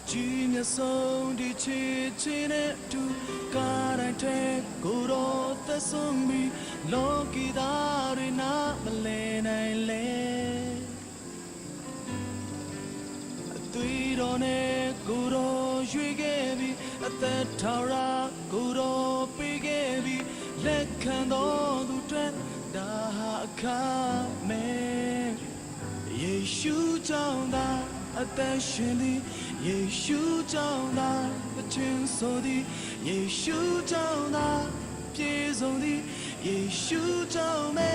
အကြီးမြတ်ဆုံးဒီချစ်ချင်းနဲ့တူကားတိုင်းထဲကိုတော့သက်ဆုံးပြီးလောကီသားတွေနားမလဲနိုင်လေအသွေးတော်နဲ့ကိုတော့ရွေခဲ့ပြီးအသက်ထာဝရကိုတော့ပေးခဲ့ပြီးလက်ခံတော်သူတွေဒါဟာအခမဲ့ ယေရှုကြောင့်သာအသက်ရှင်သည်ယေရှုကြောင့်သာသခြင်းဆိုသည်ယေရှုကြောင့်သာပြည့်စုံသည်ယေရှုကြောင့်ပဲ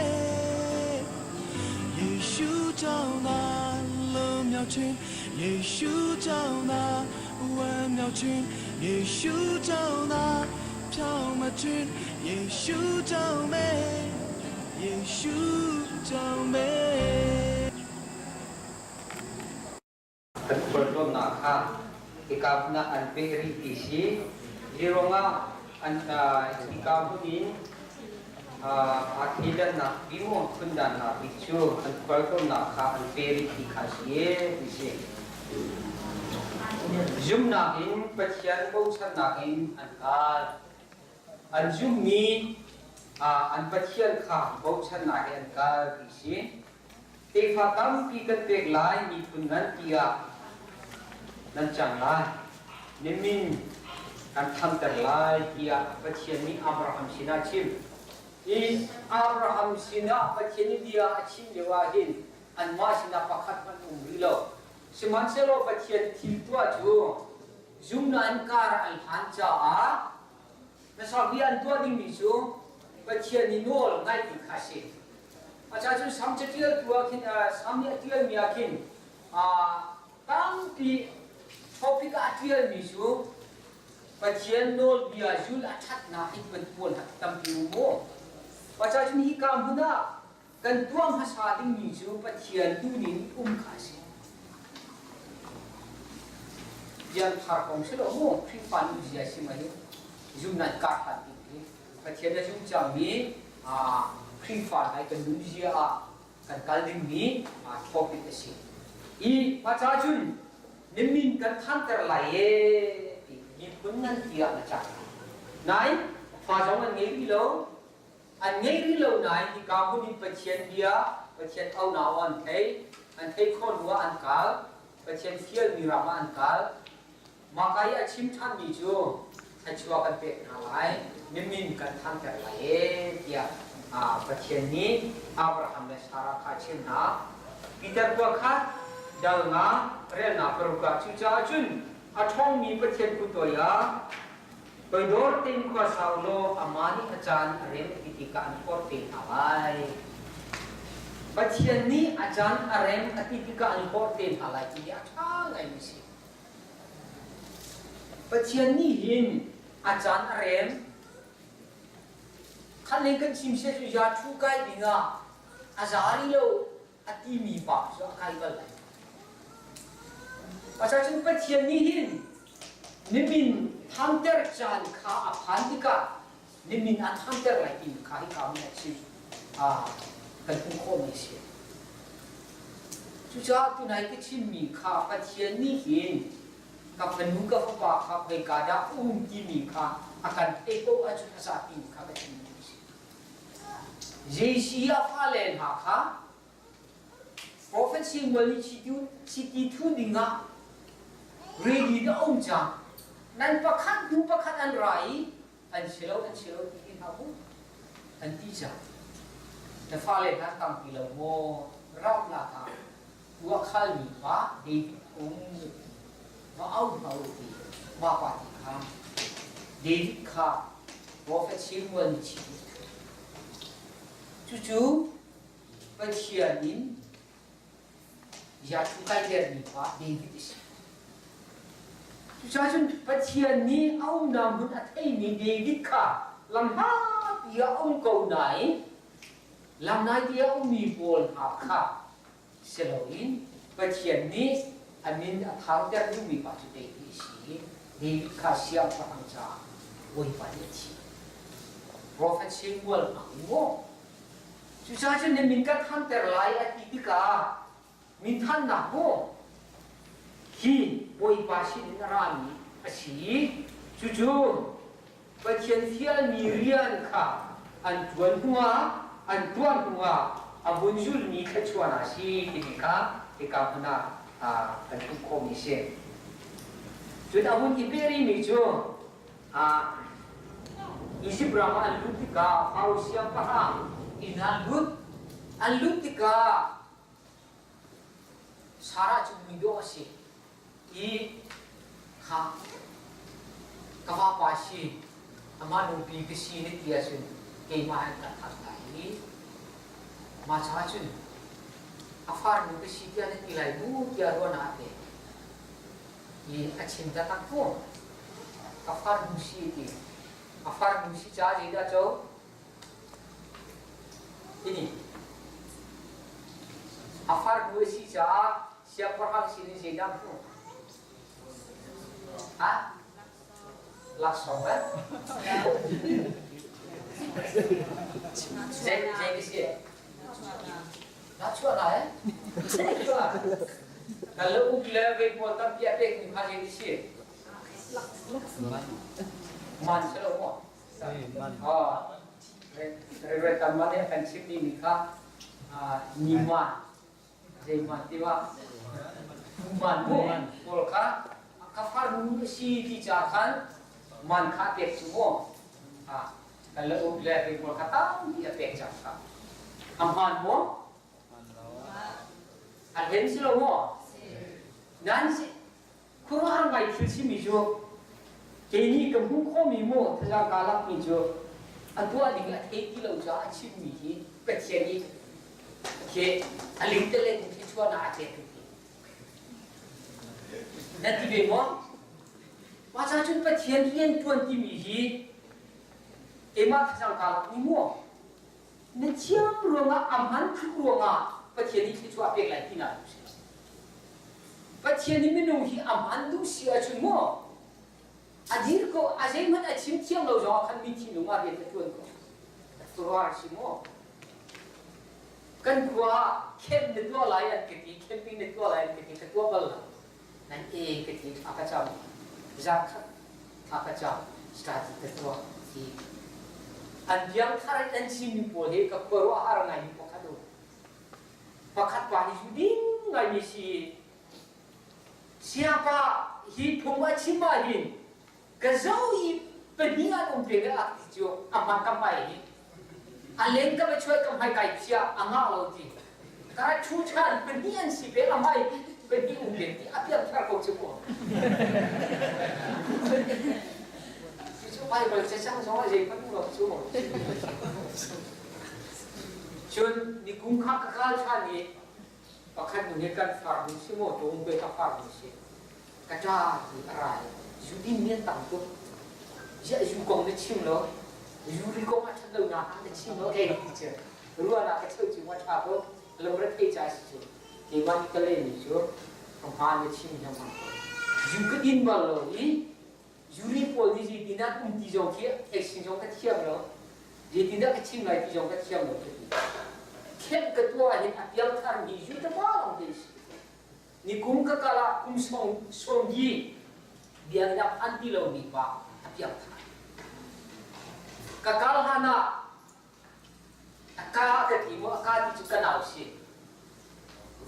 ယေရှုကြောင့်သာလွန်မြောက်ခြင်းယေရှုကြောင့်သာဝမ်းမြောက်ခြင်းယေရှုကြောင့်သာဖြောင်းမခြင်းယေရှုကြောင့်ပဲယေရှုကြောင့်ပဲ Kan khualtlawnnak kha hika hmun ah an peh rih ti si. Hi ruangah an hika hmun in aa thleidannak bik maw phundannak bik cu an khualtlawnnak kha an peh rih ti kha si ti si. Zumhnak in Pathian bochannak in an kal. An zumhmi an Pathian kha bochannak he an kal ti si. Tefa tampi kan pek lai miphun ngan tiah nan cang lai. Na min kan thanter lai tiah Pathian nih Abraham sinah a chim. I Abraham sinah Pathian nih bia a chim lio ah hin anmah sinah pakhat hmanh um rih lo. Sihmanhsehlaw Pathian thil tuah cu zumnak in kar an hlan caah hmasa bia an tuah dingmi cu Pathian nih nawl ngaih ti kha a si. Aca cun Sam catialtu ah khin Sam nih a tialmi ah khin tampi topic ah a tialmi cu Pathian nawlbia zul a ṭhatnak hi kan pawl tampi u mu. Aca cun hika hmun ah kan tuah hmasa dingmi cu Pathian duhning um kha a si. Piangthar kong si lo mu, Khrihfa nu zia si mai zumnak kar hlan ding hi Pathian a zum cangmi Khrihfa hna kan nunzia ah kan kal dingmi topic a si. I paca cun na min kan thanter lai e ti miphun nan tiah na cak. Nain fa zong an ngei rih lo. An ngei rih lo nain hika hmun in Pathian bia, Pathian aunak an thei, an thei khawh hnu ah an kal, Pathian fialmi ram ah an kal. Mah i a chim ṭhanmi cu thluachuah kan pek hna lai, na min kan thanter lai ee tiah Pathian nih Abraham le Sarah kha a chimh hna. Peter kua kha dal nga relnak paruk ah cucaah cun a ṭhawngmi Pathian kut toi ah toidor tein khua sau law amah nih a caan a rem ti tikah an forh te hna lai. Pathian nih a caan a rem a ti tikah an forh te hna lai ti hi a ṭha ngaimi a si. Pathian nih hin a caan a rem. Khat leng kan chim sia cu ya thu kai ding ah a za rih lo a timi pa cu a kai bal lai. Asacun Pathian nih hin nimin thanter caan kha a phan tikah nimin a thanter lai timi kha hika hmun ah chim kan hmuh khawhmi a si. Cucaah tunai ka chimmi kha Pathian nih hin ka fanu ka fapa kha khoika dah um timi kha a kan theih ko ahcun a za timi kha ka chimmi a si. Jesse a fale hna kha Prophet Samuel nih chiti thu dingah ready na um cang. Nan pakhat hnu pakhat an ra i an si lo an si lo ti hin hlah u an ti cang. Na fale hna tampi lo maw ramlak ah tua khalmi pa David um ma au hna u ti ma pa ti kha David kha Prophet Samuel nih chiti thu. Cucu Pathian in Yashu kai dermi pa David a si. Cucaah cun Pathian nih a umnak hmun a theimi David kha lamhla a um ko nain lamnai ti a ummi pawl hna kha si loin Pathian nih a min a thangter duhmi pa cu David a si i David kha siangpahrang caah Bawipa nih a thim. Prophet Samuel hmang in maw Cucaah cun na min kan thanter lai a ti tikah min thannak mu. Hi Bawipa sinin a rami a si i cucu Pathian fialmi rian kha an ṭuan hnuah an tuah hnuah a vun zulmi thluachuahnak a si timi kha hika hmun ah kan hmuh khawhmi a si. Cun a hun i peh rihmi cu Izipt ram ah an lut tikah Faro siangpahrang inn ah an lut. An lut tikah Sarah cu muidawh a si i kha ka vapa si amah nupi ka si na ti ahcun keimah an kan thah lai i mah caah cun a farnu ka si tiah na ti lai mu tiah ruahnak a pek i a chim taktak mu. Ka farnu si a ti. A farnu si caah zeidah co? Ini a farnu a si caah siangpahrang sin in zeidah hmuh? Ha? Laksawng eh? Zei zei ka si? Nahchuahnak eh? Kan le uk le vei pawl tampi a pek mi kha zei ti si? Man si lo maw? Reverend Tamma nih a kan chimh mi kha ni man zei man ti ma man mu pawl kha ka farnu a si ti ca khan man kha pek cu mu kan le uk le vei pawl kha tampi a pek cang kha a hmaan maw a hlen si lo maw nan si Khuaruahhar ngai thil simi cu kei nih ka hmuh khawhmi maw thazaang kaa lakmi cu a tuah ding a theih ti lo caah a chimmi hi Pathian nih khi a lingtele in thluachuahnak a pek ti. Na ti ve maw? Mah ca cun Pathian rian ṭuan timi hi keimah thazaang kaa lakmi maw? Na thiam ruangah a hman tluk ruangah Pathian nih thluachuah a pek lai tinak a si. Pathian nih minung hi a hman duh si ahcun maw a dir ko a zeihmanh a chim thiam lo zongah khan mi thinlung ah rian a ṭuan ko. Ruar si maw? Kan khua ah khem na tuah lai an ka ti, camping na tuah lai an ka ti, ka tuah bal lo. Nan e ka ti thla ka cam. Zarkhat thla ka cam, study ka tuah ti. An biang thar in an chimmi pawl hi ka khuaruah har ngaimi pakhat um. Pakhat pa hi zu ding ngaimi si. Siapa hi phung a chim ah hin ka zo i pahnih an um pe a ti cu a hman ka hmai hi a leng ka va chuai ka hmai kai phia a ngah lo ti ka thu than pahnih an si pe a hmai pahnih um pe ti a piang thar ko chu mu cu Bible cacang zong a zei hmanh lo cu cun ni kum kha ka kal than i pakhat nu nih kan far nu si maw tung pe ka far nu si ka ṭa ti a ra i zu din mi an tam tuk ziah zu kong na chim lo zu ri kong a ṭhat lo nak ah na chim lo kei ti cu ruahnak ka cheu cu ma ṭha ko lo ra thei ca si cu keimah nih ka lehmi cu ka hmaan na chim hi hmaan ko zu ka din bal lo i zuri pawl nih zeitindah um ti zong khi acting zong ka thiam lo zeitindah ka chim lai ti zong ka thiam lo ka ti khenh ka tuah hin a piangthar mi zu ta lawng te si ni kum ka kal ah kum song song yi biakinn ah an ti lo mi pa a piangthar ka kal hlan ah a ka ka ti mu a ka ti cu ka nau si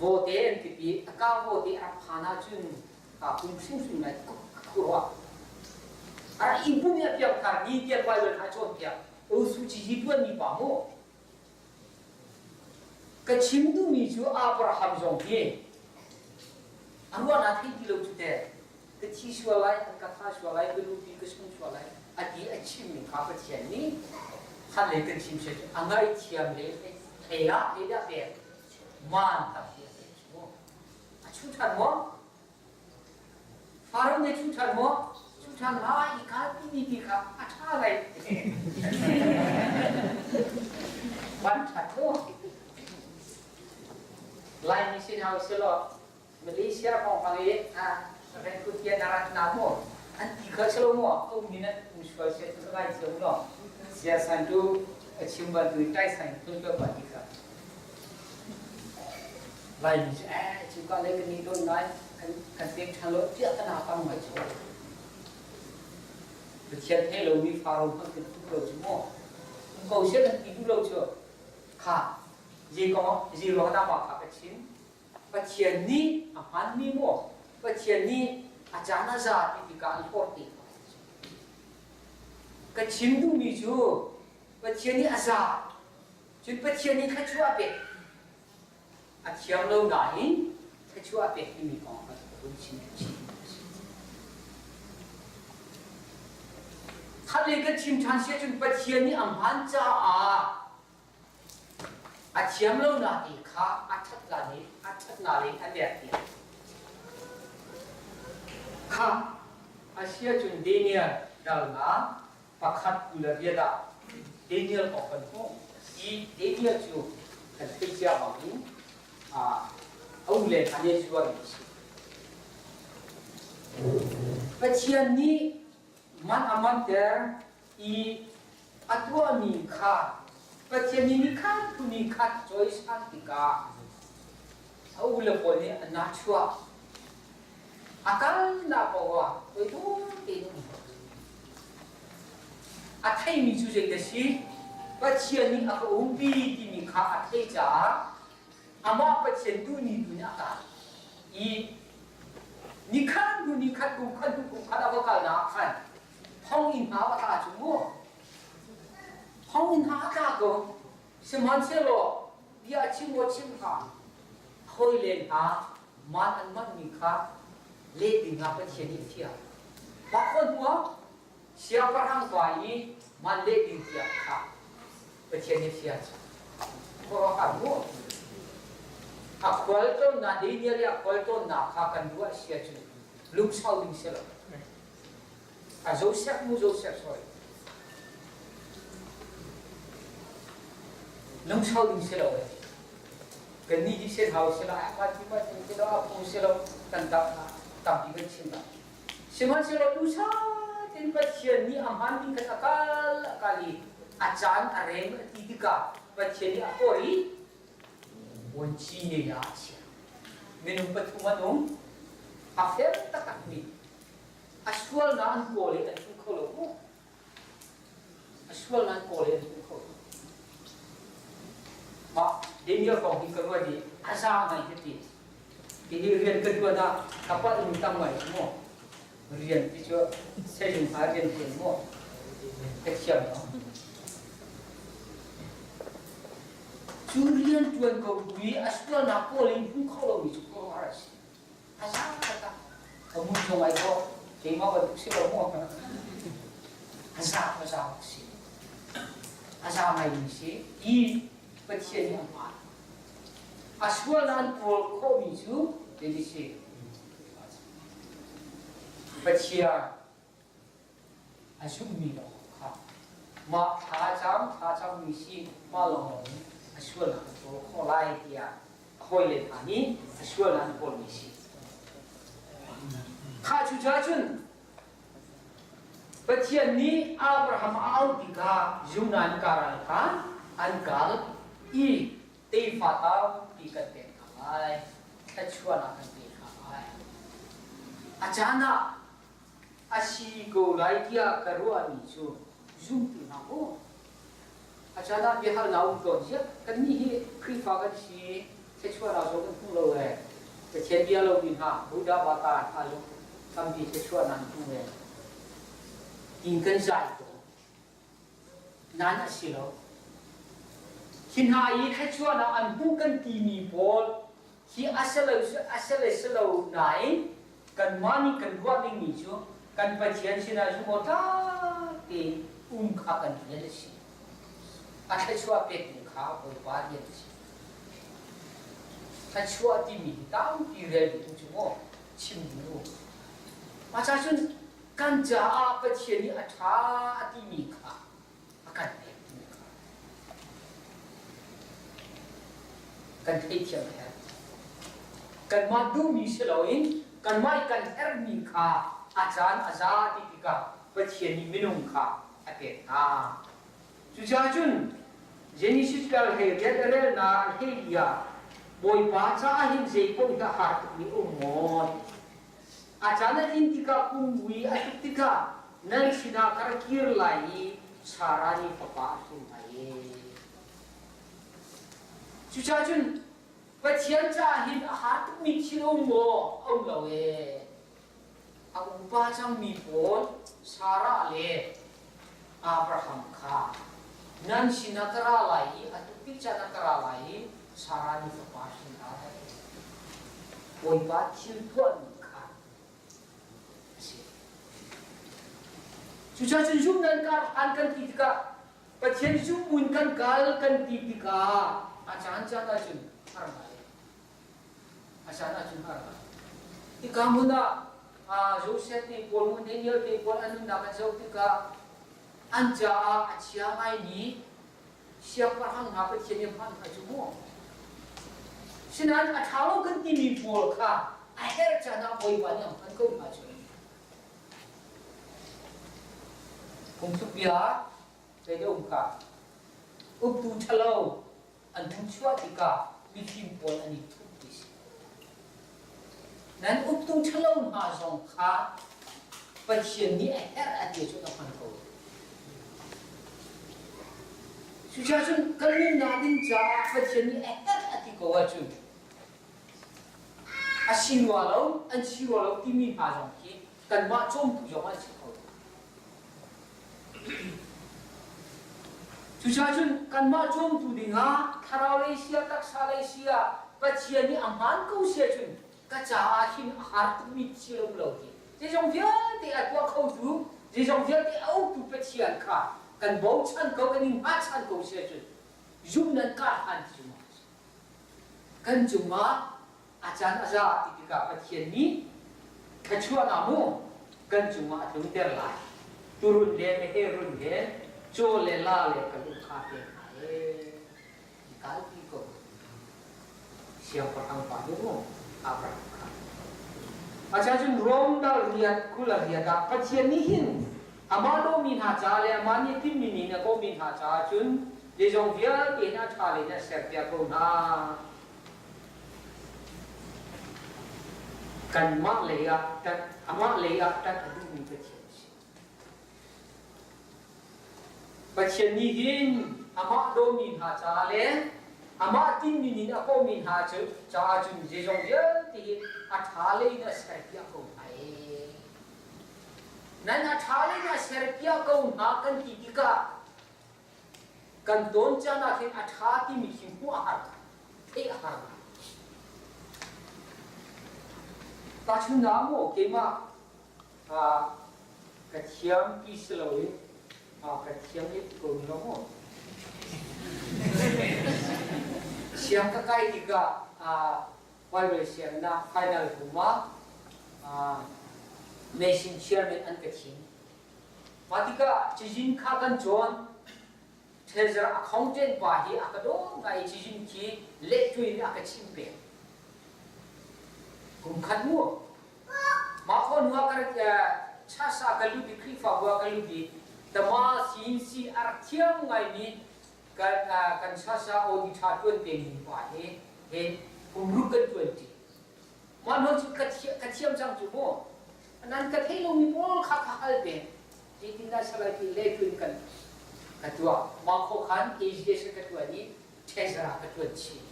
vote an ti pi a ka vote a phan ahcun kaa pum hrimhrim lai khuaruah a rak i pum i a piangthar ni tiang Bible kha a cawnpiak o suci hi tuan mi pa mu ka chim duhmi cu Abraham zong hi a ruahnak thei ti lo cu te ka thi sual lai an ka tha sual lai ka nupi ka sung sual lai a ti a chimmi kha Pathian nih khan le kan chim se a ngaihthiam le thei ah le dah pek man tampi a pek cu A chu ṭhan maw? Faro nih chu ṭhan maw? Chu ṭhan lai i kalpi mi ti kha a ṭha lai. Van ṭhat maw? Laimi sin hau selaw Malaysia kong hang i a Rengkutian a rat na maw? An ti kha selo maw? Um ni nan um sual se tu ngai thiam lo. Sia san tu a chim bantu tai san tu pa ti kha. Laimi cu ee cuka lei kan i don lai. Kan pek ṭhan lo tiah kan aa tam ngai cu. Pathian thei lomi Faro hmanh kan duh lo cu maw? Um ko seh kan ti duh lo cu. Kha zei kong zei ruang dah mah kha ka chim? Pathian nih a hmanmi maw? Pathian nih a caan a za ti tikah an hlawt te ko. Ka chim duhmi cu Pathian nih a za. Cun Pathian nih thluachuah a pek. A thiam lo nain thluachuah a pek timi kong kha ka hun chim chih. Khat kan chim ṭhan si ahcun Pathian nih a hmaan caah a thiam lo nain kha a ṭhat la nih a ṭhatnak in a nek tiah. Kha a si ahcun Daniel dalnak pakhat 28 ah Daniel kong kan hmuh. Hi Daniel cu kan theih cia bangin a u le hna nih zuar in a si. Pathian nih man a manter i a tuahmi kha Pathian nih nikhat hnu nikhat cawisan tikah a u le pawl nih an nahchuah. A kalnak paoh ah toidor tein um. A theimi cu zei dah si? Pathian nih a ka umpi timi kha a theih caah amah Pathian duhmi tu nih a kal i nikhat hnu nikhat kum khat hnu kum khat a va kalnak ah khan thonginn hna va tla cu mu thonginn hna a tla ko. Sihmanhsehlaw bia a chim maw chim hlah, hawile hna man an manhmi kha leh dingah Pathian nih a fial. Mah khua hnuah siangpahrang pa i man leh ding tiah kha Pathian nih a fial. Khuaruahhar mu. A khual tawnnak Daniel i a khual tawnnak kha kan ruah si ahcun lungsau ding si lo. A Joseph mu Joseph sorry. Lungsau ding si lo eh. Kan nih hi sen hau si lo, a ti pa si lo, a phu si lo, kan tampi kan chim la. Sihmanhsehlaw lusa tin Pathian nih a hmaan ding khan a kal a kal i a caan a rem a ti tikah Pathian nih a kawh i vuanci ne ah a chiah. Minung pathum an um. A fel taktakmi a sualnak an kawl i an hmu kho lo mu. A sualnak an kawl i an hmu kho lo. Mah Daniel kong hi ka ruat i a za ngai hiti. Hihi rian ka tuan ah ka palh mi tam ngai mu. Rian ti cu sehzung hna rian tuan mu. Ka thiam lo. Cu rian tuan ko bu i a sualnak kawl in hmu kho lomi cu khuaruahhar a si. A za taktak. Ka mun zong ai dawh. Keimah bantuk si lo mu. A za a za si. A za ngaimi si. I Pathian nih a hmaan. A sual an kawl khawhmi cu zei si? Pathian a zummi lawng kha mah thlacam thlacammi si mah lawnglawng in a sualnak an kawl khawh lai tiah a hawile hna nih a sualnak an kawlmi si. Kha cucaah cun Pathian nih Abraham a auh tikah Yunan karal kha an kal i tefa tampi kan pek hna lai, thluachuahnak kan pe hna lai. A caan ah a si ko lai tiah ka ruahmi cu zumtu hna maw? A caan ah biahalnak um tawn ziah kannih hi Khrihfa kan si, thluachuahnak zong kan hmu lo ee. Pathian bia lomi hna Buddha Bata hna zong tampi thluachuahnak an hmu ee. Tiin kan zai tawn. Nan a si lo. Hi hna i thluachuahnak an hmuh kan timi pawl hi a si lo a si le si lo nain kanmah nih kan ruah dingmi cu kan Pathian sinah zumhawktlak tein um kha kan rian a si. A thluachuah pek ding kha Bawipa rian a si. Thluachuah timi hi tampi rel ding cu maw chim ding u. Mah ca cun kan caah Pathian nih a ṭha a timi kha a kan pek timi kha kan theithiam a herh. Kanmah duhmi si loin kanmah i kan herhmi kha a caan a za ti tikah Pathian nih minung kha a pek hna. Cucaah cun Genesis kal hei rian a relnak hei ah Bawipa caah hin zei paoh hi a har tukmi um maw? A caan a tlin tikah kum vui a tuk tikah nan sinah ka ra kir lai i Sarah nih fapa a hrin lai. Cucaah cun Pathian caah hin a har tukmi thil a um maw? A um lo ee. A upa cangmi pawl Sarah le Abraham kha nan sinah ka ra lai i a tuk tik caan ah ka ra lai i Sarah nih fapa hrin lai. Bawipa thil tuahmi kha a si. Cucaah cun zumh nan kar hlan kan ti tikah Pathian zumh kan kal kan ti tikah a caan caan ahcun har ngai. A caan ahcun har ngai. Hika hmun ah Joseph te pawl mu Daniel te pawl an nunnak an zoh tikah an caah a chia ngaimi siangpahrang hna Pathian nih hman kha cu mu. Sinain a ṭha lo kan timi pawl kha a herh caan ah Bawipa nih a hman ko hna cu. Phungthluk bia zei dah um kha? Uktu ṭhalo an hung chuah tikah mifim pawl an i thup ti si. Nan uktu ṭhalo hna zong kha Pathian nih a herh a ti cu a hman ko. Cucaah cun kan nunnak ding caah Pathian nih a herh a ti ko ahcun A si rua lo, an si rua lo timi hna zong khi kanmah cawmtu zong an si kho. Cucaah cun kanmah cawmtu dingah thlarau lei sia, taksa lei sia, Pathian nih a hmaan ko sia cun ka caah hin a har tukmi thil a um lo ti. Zeizong vialte a tuah khotu, zeizong vialte a uktu Pathian kha kan bochan ko, kan i hngatchan ko sia cun zumh nan kah hlan ti cu maw a si. Kan cungah a caan a za ti tikah Pathian nih thluachuahnak mu kan cungah a tlunter lai. Turun le meheh run he caw le la le kan um kha te hna ee. Kalpi ko. Siangpahrang pa cu mu Abraham kha. Acha cun Rom dal riat kul a riat ah Pathian nih hin amah dawmi hna ca le amah nih timmi mi na kawhmi hna caah cun zeizong vialte hin a ṭha le in a serpiak ko hna. Kanmah lei ah ṭanh, amah lei ah ṭanh a duhmi Pathian a si. Pathian nih hin amah dawmi hna caah le amah tinmi in a kawhmi hna cu caah cun zeizong vialte hi a ṭha lei in a serpiak ko hna ee. Nan a ṭha lei in a serpiak ko hna kan ti tikah kan tawn caan ah khin a ṭha timi khi hmuh a har, theih a har. Tahchunhnak maw keimah ka thiam ti si loin ka thiam i ko lo maw? Siang ka kai tikah Bible sianginn final kum ah machine chairman an ka thim. Mah tikah cizin kha kan cawn. Treasure accountant pa hi a ka dawt ngai i cizin khi lehtu in a ka chim pek. Kum khat mu. Mah khon hnu ah ka chasa ka lut i Khrihfabu ah ka lut i tama CNC a rak thiam ngaimi kan kan sasa aw ṭha ṭuan te mi pa he he kumruk kan ṭuan ṭi. Mah hnu cu ka thiam cang cu mu. Nan ka thei lomi pawl kha ka hal peng. Zeitindah salai ti le ṭuan kan ka tuah. Mah khawh khan AGS ka ṭuan i treasurer ka ṭuan chih.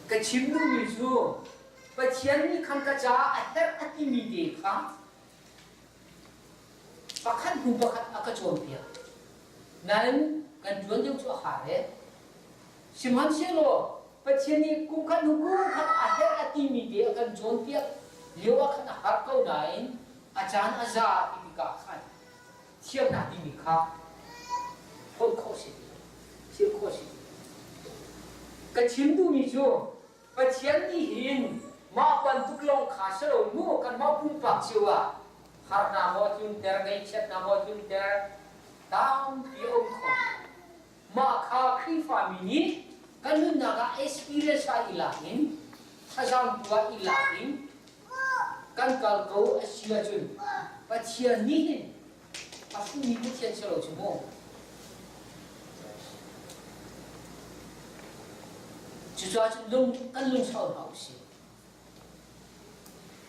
Ka chim duhmi cu Pathian nih khan ka caah a herh a timi te kha Pakhat hnu pakhat a ka cawnpiak. Nain kan ṭuan deuh cu a har ee. Sihmanhsehlaw Pathian nih kum khat hnu kum khat a herh a timi te a kan cawnpiak lio ah khan a har ko nain a caan a za ti tikah khan thiamnak timi kha holh khawh si ti lo, thil khawh si ti lo. Ka chim duhmi cu Pathian nih hin mah bantuk lawng kha si lo mu kanmah pumpak cio ah harnak maw tlunter ngaihchiatnak maw tlunter tampi a um kho. Mah kha Khrihfami nih kan nunnak ah experience ah i lak in thazaang tu ah i lak in kan kal ko a si ahcun Pathian nih hin a hruhmi Pathian si lo cu mu. Cucaah cun lung kan lungsau hna usih.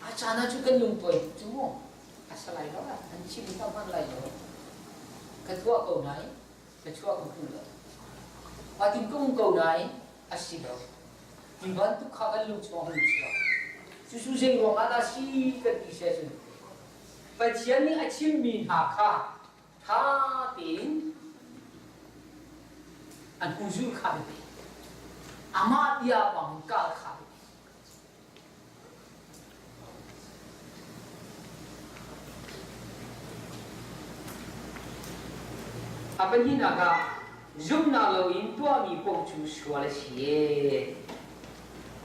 A caan ah cun kan lungtuai tuk cu mu. A si lai lo, an chim kha hman lai lo. Ka tuah ko nain ka chuah ka hmu lo. A tin ka um ko nain a si lo. Ti bantuk kha kan lung chung a hung chuak. Cucu zei ruang ah dah si kan ti si ahcun Pathian nih a chimmi hna kha ṭha tein an huzul kha biapi. Amah bia bang kal kha biapi. A pahnihnak ah zumhnak loin tuahmi paoh cu sual a si ee.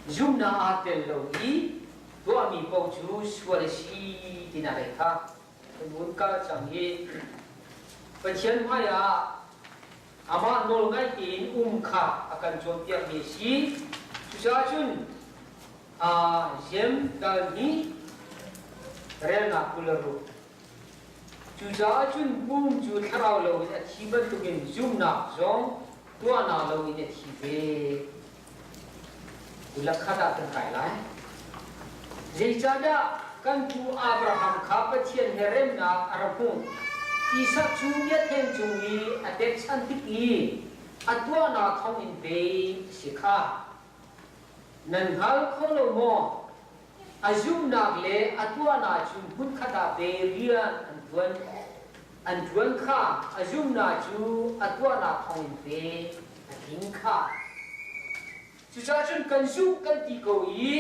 Zumhnak aa tel lo i tuahmi paoh cu sual a si tinak lei kha kan vun kal cang i Pathian hmaiah amah nawlngaih tein um kha a kan cawnpiakmi a si. Cucaah cun Jem dal nih relnak 26. Cucaah cun pum cu thlarau loin a thi bantukin zumhnak zong tuahnak loin a thi ve. 21 ah kan kai lai. Zeicahdah kan pu Abraham kha Pathian he remnak a rak hmuh? Isak cu biakṭheng cung i a pekchanh tik i a tuahnak thawngin pei a si kha. Nan hngal kho lo maw? A zumhnak le a tuahnak cu hmunkhat ah pe rian an ṭuan. An ṭuan kha a zumhnak cu a tuahnak thawngin pe a tling kha. Cucaah cun kan zumh kan ti ko i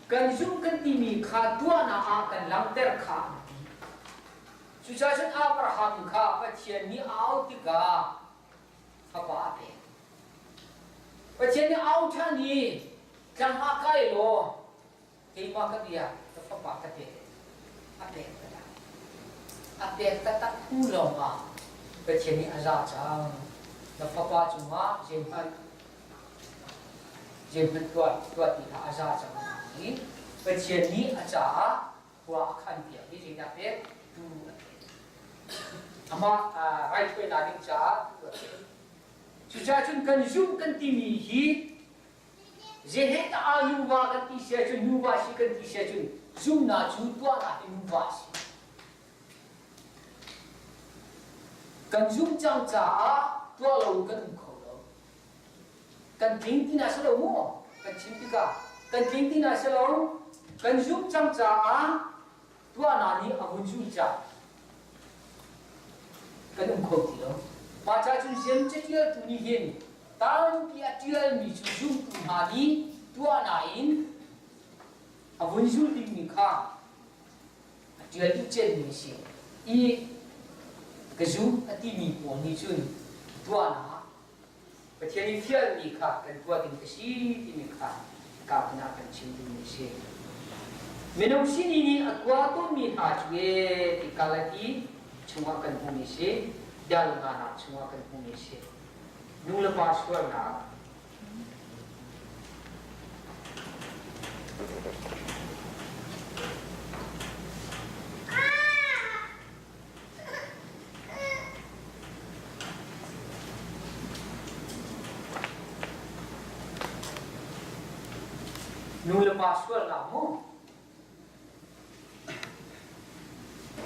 kan zumh kan timi kha tuahnak ah kan langhter kha a biapi. Cucaah cun Abraham kha Pathian nih a auh tikah fapa a pek. Pathian nih au ṭhan i tlang ah kai law keimah ka bia ka fapa ka pek a pek taktak. A pek taktak hnu lawngah Pathian nih a za cang. Na fapa cungah zeihmanh zeihmanh tuah tuah ti hlah a za cang i Pathian nih a caah khua a khan piak i zeidah pek tuu a pek. Amah raithawinak ding caah tuu a pek. Cucaah cun kan zumh kan timi hi zehe dah aa nuva kan ti si ahcun nuva si kan ti si ahcun zumnak cu tuahnak hi nuva a si. Kan zumh cang caah tuah lo kan um kho lo. Kan tling ti na si lo mu kan chim tikah kan tling ti na si lo kan zumh cang caah tuahnak nih a vun zul cang. Kan um kho ti lo. Mah ca cun siam catialtu nih hin tampi a tialmi cu zumtu hna nih tuahnak in a vun zul dingmi kha a tial duh cenmi a si. I ka zum a timi pawl nih cun tuahnak Pathian i fialmi kha kan tuah ding a si timi kha kaa ah kan chim dingmi a si. Minung sini nih a tuah tawnmi hna cu e ti Galati chungah kan hmuhmi a si, dal nganak chungah kan hmuhmi a si. Nu le pa sualnak Nu le pa sualnak mu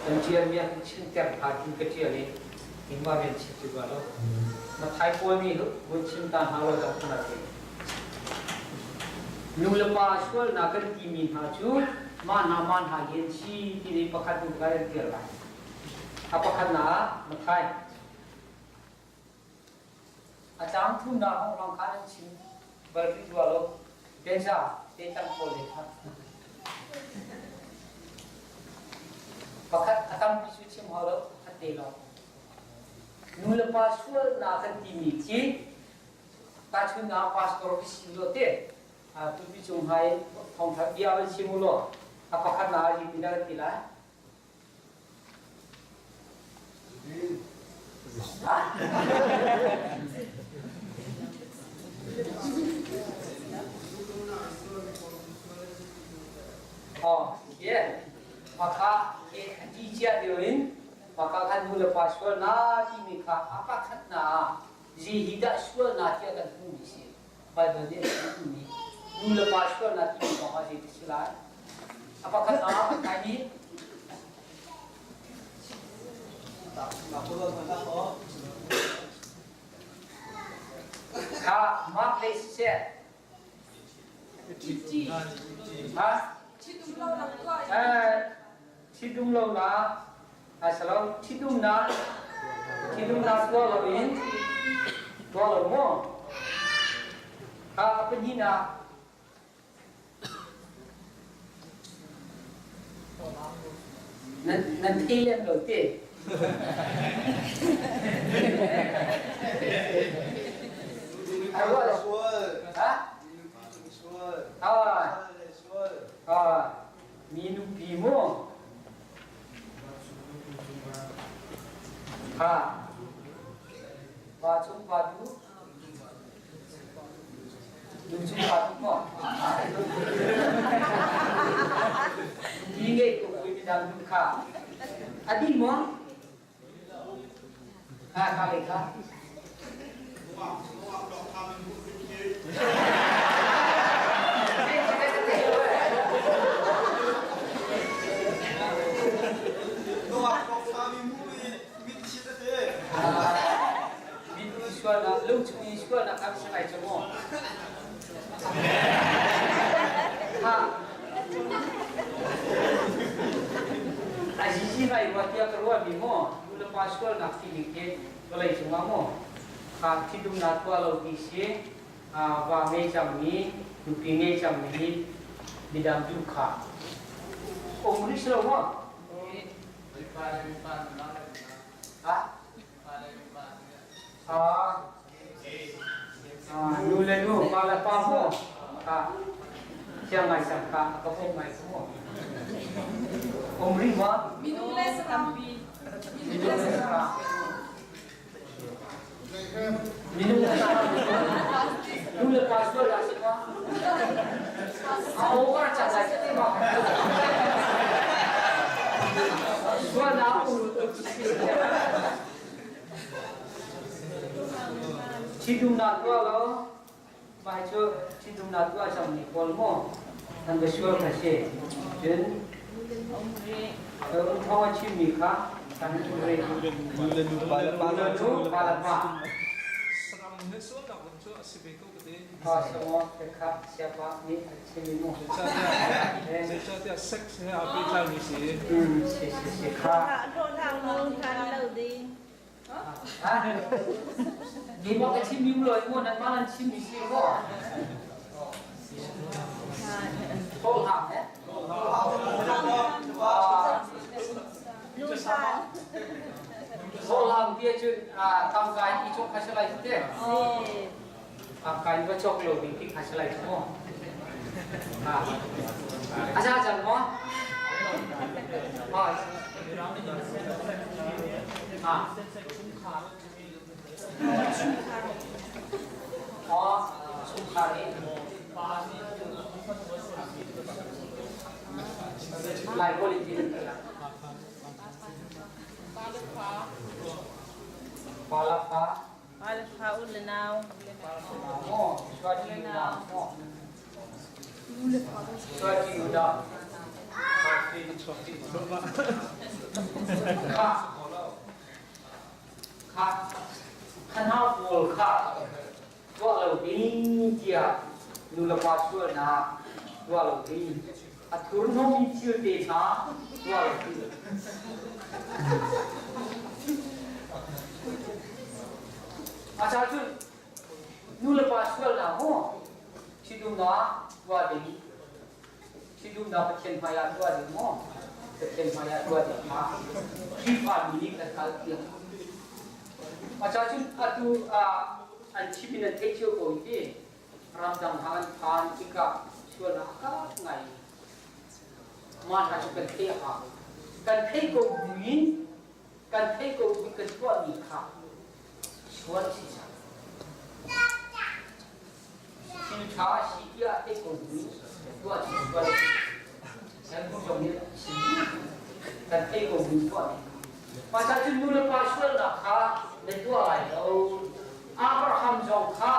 kan ṭialmi ah kan chimter hna tin ka ṭial i keimah rian chim ti rua lo. Mathai pawl nih vun chim ta hna law zoh hna te. Nu le pa sualnak kan timi hna cu mah hna mah hna hi an si ti nih pakhat hnu pakhat an ṭial lai. A pakhatnak ah Mathai. A tlang thumnak hong kha an chim bal rih rua lo. Denza te tlang pawl le kha. Pakhat a tampi cu chim hau lo, pakhat te lawng. Nu le pa sualnak kan timi khi tahchunhnak pastor ka si lo te tupi cung hai thawngtha bia van chim u law a pakhat na yi ti kan ti lai. Oh, yeah. Maka a ti cia deuh in maka khan nu le pa sual na timi kha a pakhat na zi hi dah sual na tiah kan hmuhmi si. Bible nih a chimmi nu le pa sualnak timi kong ah zei ti si lai? A pakhat ah a kai mi Kha Mark lei siseh Ha? Ṭhitum lo na asalo ṭhitum na ṭhitum na tuah lo in tuah lo maw? Kha a pahnihnak Nan thei lem lo te. Sual. Ha? Sual. Ah. Sual. Ah. Mi nupi mu. Ha. Pa chung pa du. Nu chung pa du maw? Mi ngei ko ui midang du kha. A ding maw? Ha kha le kha. Sualnak lungchung in sualnak kan si lai cu mu. Ha. A zizi ngai rua tiah ka ruahmi maw nu le pa sualnak timi khi vawlei cungah maw kha thidumnak tuah lo ti si va ngei cangmi nupi ngei cangmi nih midang duh kha um rih si lo maw? Ha? Nu le nu, pa le pa maw? Kha thiang ngai cang kha ka pom ngai cu maw? Um rih maw? Minung le saram. Minung le saram. Minung le saram. Nu le pa sual dah si ma? A over cang lai si ma? Sual dah um Ṭhitumnak tuah law mah cu ṭhitumnak tuah cangmi pawl maw an va sual kha si. Cun thawng a chimmi kha kan um rih. Nu le nu pa le pa Nu le nu pa le pa. Saram he sualnak zong cu a si ve ko ka ti. Zeicahtiah sex he aa pehtlaimi si. Ni mo ka chim mi lo mo nan ma nan chim mi si ko. Ko ha he. Ko lam tia chun tangka i chok kha salai te. Kai va cawk lo ding ti kha si lai cu mu. A za cang maw? Chungkhar i Lai quality Pa le fa. Pa le fa u le nau. Kha kha khanau pawl kha tuah lo ding tiah nu le pa sualnak tuah lo ding a thurhnawmmi thil te hna tuah lo ding. A ca cun nu le pa sualnak maw ṭhitumnak tuah ding ṭhitumnak Pathian hmaiah tuah ding maw Pathian hmaiah tuah ding kha Khrihfa mi nih kan hngalh piak. A ca cun atu ah an chim in an theih cio ko hi ramdang hna an phan tikah sualnak a kak ngai. Mah hna cu kan theih a hau. Kan theih ko buin kan theih ko buin kan tuahmi kha sual a si cang. Thil ṭha a si tiah theih ko buin tuah cu sual a si. Kan bu zong nih a si. Kan theih ko buin tuahmi kha. Mah cun nu le pa sualnak kha na tuah lai lo. Abraham zong kha.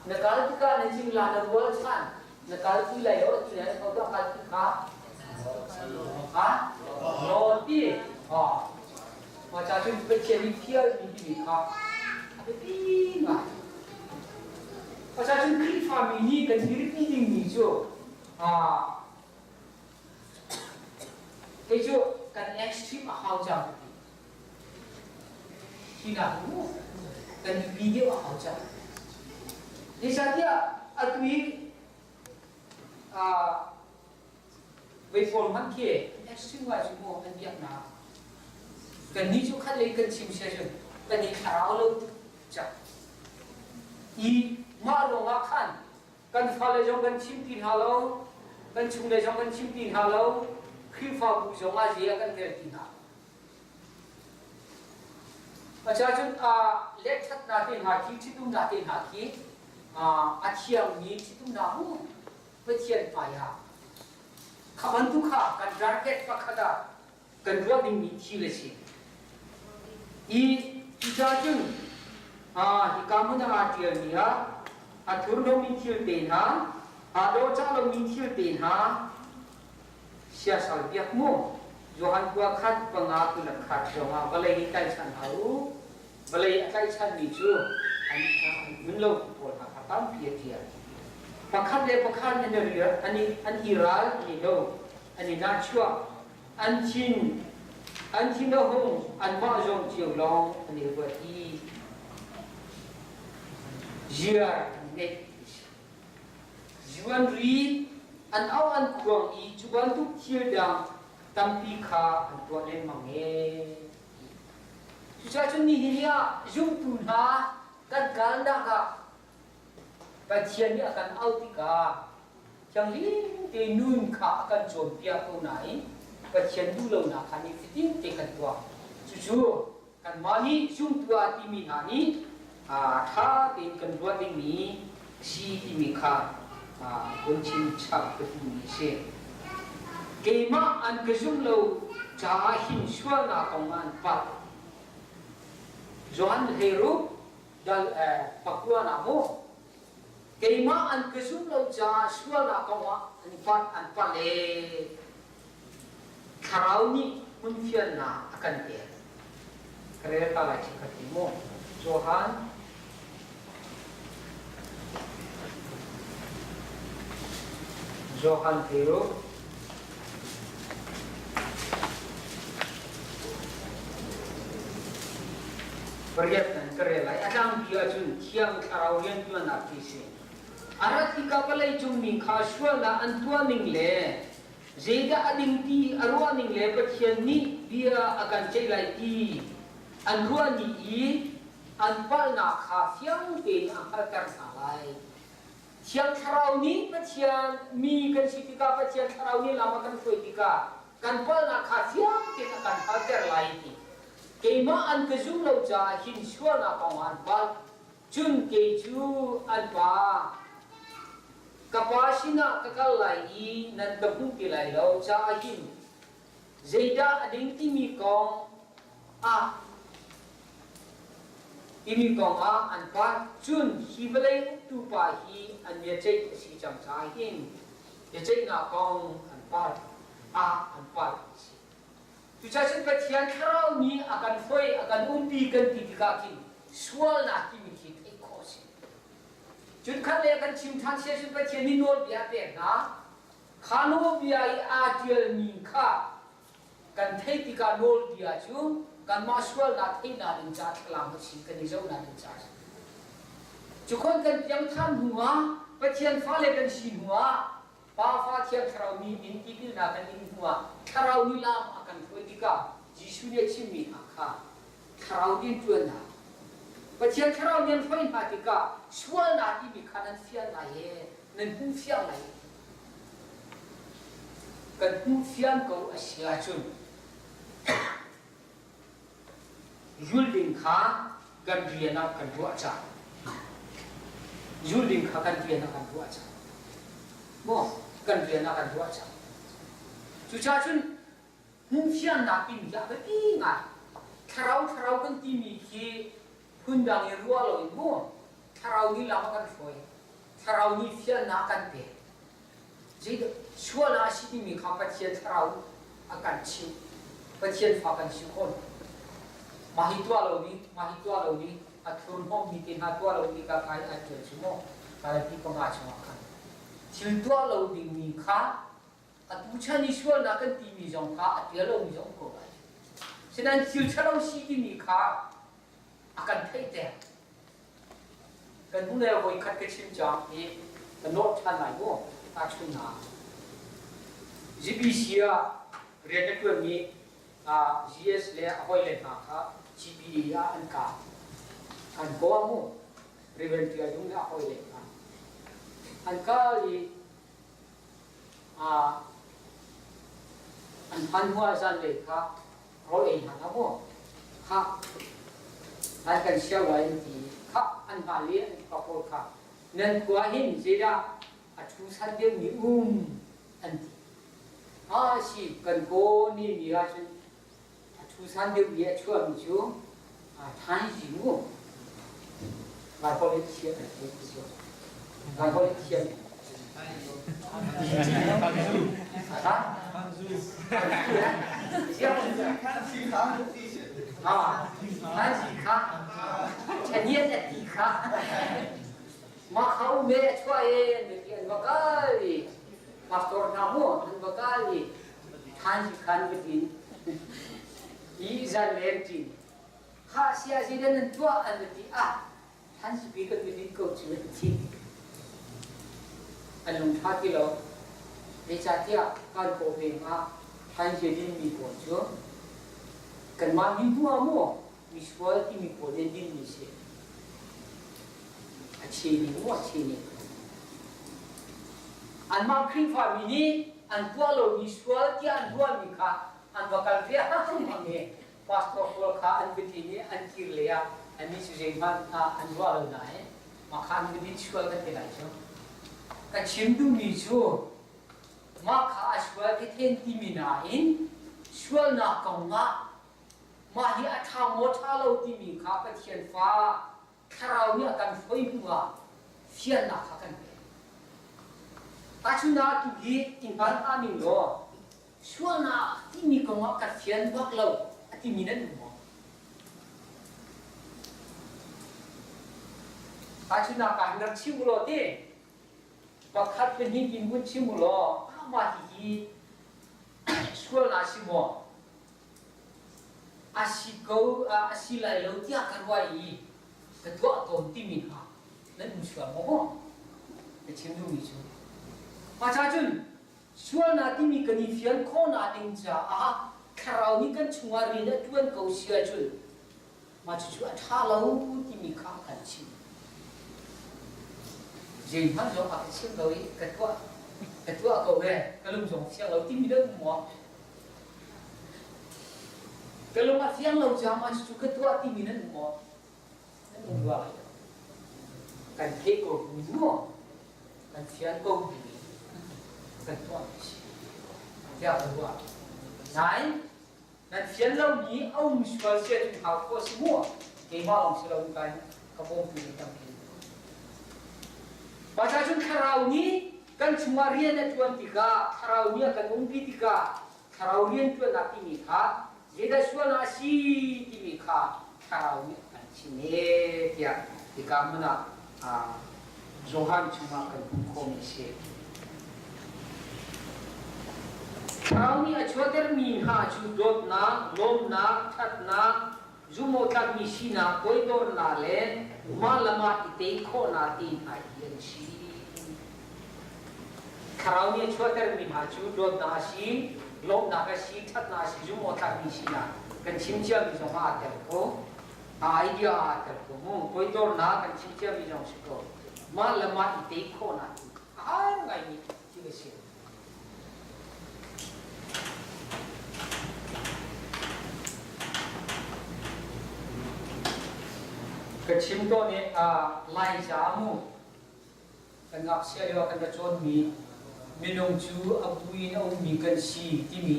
Na kal tikah na cingla na rualchan na kalpi lai lo ti lai ko tuah kalpi kha ha no ti ha ma cha cun Pathian nih thial mi timi kha a biapi ngai. Ma cha cun Khrihfa mi nih kan dirpi dingmi cu kei cu kan extreme a hau cang ti hi nak mu kan biapi deuh a hau cang. Zeicahtiah atu i veipawl hmanh khi extreme ngai cu mu an biaknak. Kannih cu khat lei kan chim sia cun kan i thlarau lo tuk cang. I mah ruangah khan kan fale zong kan chim ti hna lo, kan chungle zong kan chim ti hna lo, Khrihfabu zong ah zia kan rel ti hna. Acahcun letṭhatnak te hna khi ṭhitumnak te hna khi a thiangmi ṭhitumnak mu Pathian hmaiah kha bantuk kha kan target pakhat ah kan ruah dingmi thil a si. I cucaah cun hika hmun ah aa ṭialmi ah a thurhnawmmi thil te hna, aa dawhcah lomi thil te hna siasal biak mu. Johan kua khat panga 21 zongah vawlei nih tlaihchan hna u. Vawlei a tlaihchanmi cu an hmun lo pawl hna kha tampi a ṭial. Pakhat le pakhat an i an i an i ral, an i do, an i nahchuah, an thin an thin a hung, anmah zong cio lawng an i ruat i ziar an ngeih. Zuanri an auh an khuang i cu bantuk thil dang tampi kha an tuah lengmang ee. Cucaah cun nihin ni ah zumtu hna kan kalnak ah Pathian nih a kan auh tikah thianghlim te nun kha a kan cawnpiak ko nain Pathian duh lonak kha nifatin te kan tuah. Cucu kanmah nih zumtu ah timi hna nih ṭha tein kan ruah dingmi a si timi kha hun chim chap ka duhmi a si. Keimah an ka zumh lo caah hin sualnak kong ah an palh. Johan 16 dal pakua na mu keimah an ka zumh lo caah sualnak kong ah an palh an palh ee. Thlarau nih hmunfiannak a kan pek. Ka rel ta lai chikkhat ti mu. Johan Johan Peru pariat nan ka rel lai. A tlangpi ahcun Thiang Thlarau riantuannak ti si. A rat tikah vawleicung mi kha sualnak an tuah ning le Zeidah a ding ti a ruah ning le Pathian nih bia a kan ceih lai ti an ruah ni i an palhnak kha fiang tein a hngalhter hna lai. Thiang Thlarau nih Pathian mi kan si tikah Pathian Thlarau nih lam a kan hruai tikah kan palhnak kha fiang tein a kan hngalhter lai ti. Keimah an ka zum lo caah hin sualnak kong ah an palh. Cun kei cu an pa, ka pa sinah ka kal lai i nan ka hmu ti lai lo caah hin zeidah a ding timi kong ah timi kong ah an pa cun hi vawlei uktu pa hi an biaceih a si cang caah hin biaceihnak kong an palh ah an palh a si. Cucaah cun Pathian Thlarau nih a kan hruai, a kan umpi kan ti tikah khin sualnak timi khi theih khawh a si. Cun khat le kan chim ṭhan sia cun Pathian nih nawlbia a pek hna. Kha nawlbia i aa ṭialmi kha kan theih tikah nawlbia cu kanmah sualnak theihnak ding caah thlalang a si, kan i zohnak ding caah a si. Cukhon kan piang ṭhan hnuah Pathian fale kan si hnuah Pa Fa Thiang Thlarau mi in tipilnak kan in hnuah Thlarau nih lam a kan hruai tikah Jesuh nih a chimmi hna kha Thlarau rianṭuannak Pathian Thlarau nih an hruai hna tikah sualnak timi kha nan fial lai i nan hmuh fiang lai. Kan hmuh fiang ko a si ahcun zul ding kha kan rian ah kan ruah cang. Zul ding kha kan rian ah kan ruah cang. Maw kan rian ah kan ruah cang. Cucaah cun hmuhfiannak timi hi a biapi ngai. Thlarau thlarau kan timi khi phundang i ruah loin mu thlarau nih lam a kan hruai. Thlarau nih fialnak a kan pek. Zeidah sual ah a si timi kha Pathian Thlarau a kan chimh. Pathian fa kan si khawh. Mah hi tuah lo ding, mah hi tuah lo ding, a thurhnawmmi te hna tuah lo ding ka kai an ṭial cu maw? Galati panga chungah khan. Thil tuah lo dingmi kha atu chan i sualnak kan timi zong kha a ṭial lomi zong ko lai. Sinain thil ṭhalo si timi kha a kan theihter. Kan hnulei ah voikhat ka chim cang i ka nawr ṭhan lai mu tahchunhnak. GBC ah rian a ṭuanmi GS le a hawile hna kha GPA ah an ka. An kaw mu. Reverend Ṭial Dung le a hawile hna. An kal i an hman hnu ah zanlei kha rawl ei hna hlah mu khah an kan siau lai an ti khah an hna li an pa pawl kha nan khua hin zeidah a thu san deuhmi um an ti a si kan kaw ni mi ahcun a thu san deuhmi a chuahmi cu thain zi mu Lai holh in thiam an ti Lai holh in thiam Ha? Kha Chanian a ti kha Ma khau me a chua e an ti an va kal i pastor hna mu an va kal i than si khan va tin i zan len tin kha sia zi den an tuah an ti ah than si pi kan din ko cu an ti an lung ṭha ti lo. Zeicahtiah kan paw peng ah thaizia dinmi pawl cu kanmah mi hnu ah maw misual timi pawl nih dinmi si. A cheni maw a cheni. Anmah Khrihfami nih an tuah lomi sual tiah an ruahmi kha an va kal riangmang i pastor pawl kha an biapi nih an kir lei ah annih cu zeihmanh an ruah lo nain mah kha an biapi sual kan ti lai cu. Ka chim duhmi cu mah kha a sual theten timi nain sualnak kong ah mah hi a ṭha maw ṭha lo timi kha Pathian fa thlarau nih a kan hruai hnu ah fiannak kha kan pek. Tahchunhnak tu hi i hngal hna ning law sualnak timi kong ah ka fian bak lo a timi nan um maw? Tahchunhnak ah hin rak chim u law ti pakhat pahnih tin vun chim u law amah hihi sualnak si maw? A si ko a si lai lo tiah ka ruah i ka tuah tawn timi hna nan um sual maw? Ka chim duhmi cu mah ca cun sualnak timi kan i fian khawhnak ding caah thlarau nih kan chungah rian a ṭuan ko si ahcun mah cucu a ṭha lo timi kha a kan chimh. Zeihmanh zong a ka chim lo i ka tuah ka tuah ko e ka lung zong fiang lo timi nan um maw? Ka lung a fiang lo caah mah cucu ka tuah timi nan um maw? Nan um rua lai lo. Kan theih ko bu maw? Kan fian ko bu kan tuah mi si. Tiah ka ruah. Nain nan fian lomi a um sual sia cu hau khawh si mu. Keimah lawng si lo in ka bawmtu nih tampi. Mah ca cun thlarau nih kan chungah rian a ṭuan tikah thlarau nih a kan umpi tikah thlarau rian ṭuannak timi kha zeidah sualnak a si timi kha thlarau nih a kan chim e tiah hika hmun ah Johan chungah kan hmuh khawhmi a si. Thlarau nih a chuahtermi hna cu dawtnak, lawmnak, ṭhatnak, zumhawhtlakmi sinak, toidornak le mah le mah i tei khawhnak ti hna hi an si. Thlarau nih a chuahtermi hna cu dawtnak a si, lawmhnak a si, ṭhatnak a si, zumhawhtlakmi sinak kan chim ciami zong ah aa tel ko. A idea ah aa tel ko mu. Toidornak kan chim ciami zong si ko. Mah le mah i tei khawhnak hi a har ngaimi thil a si. Ka chim tawn i Laica mu kan ngakchia lio ah kan ra cawnmi minung cu a bu in a ummi kan si timi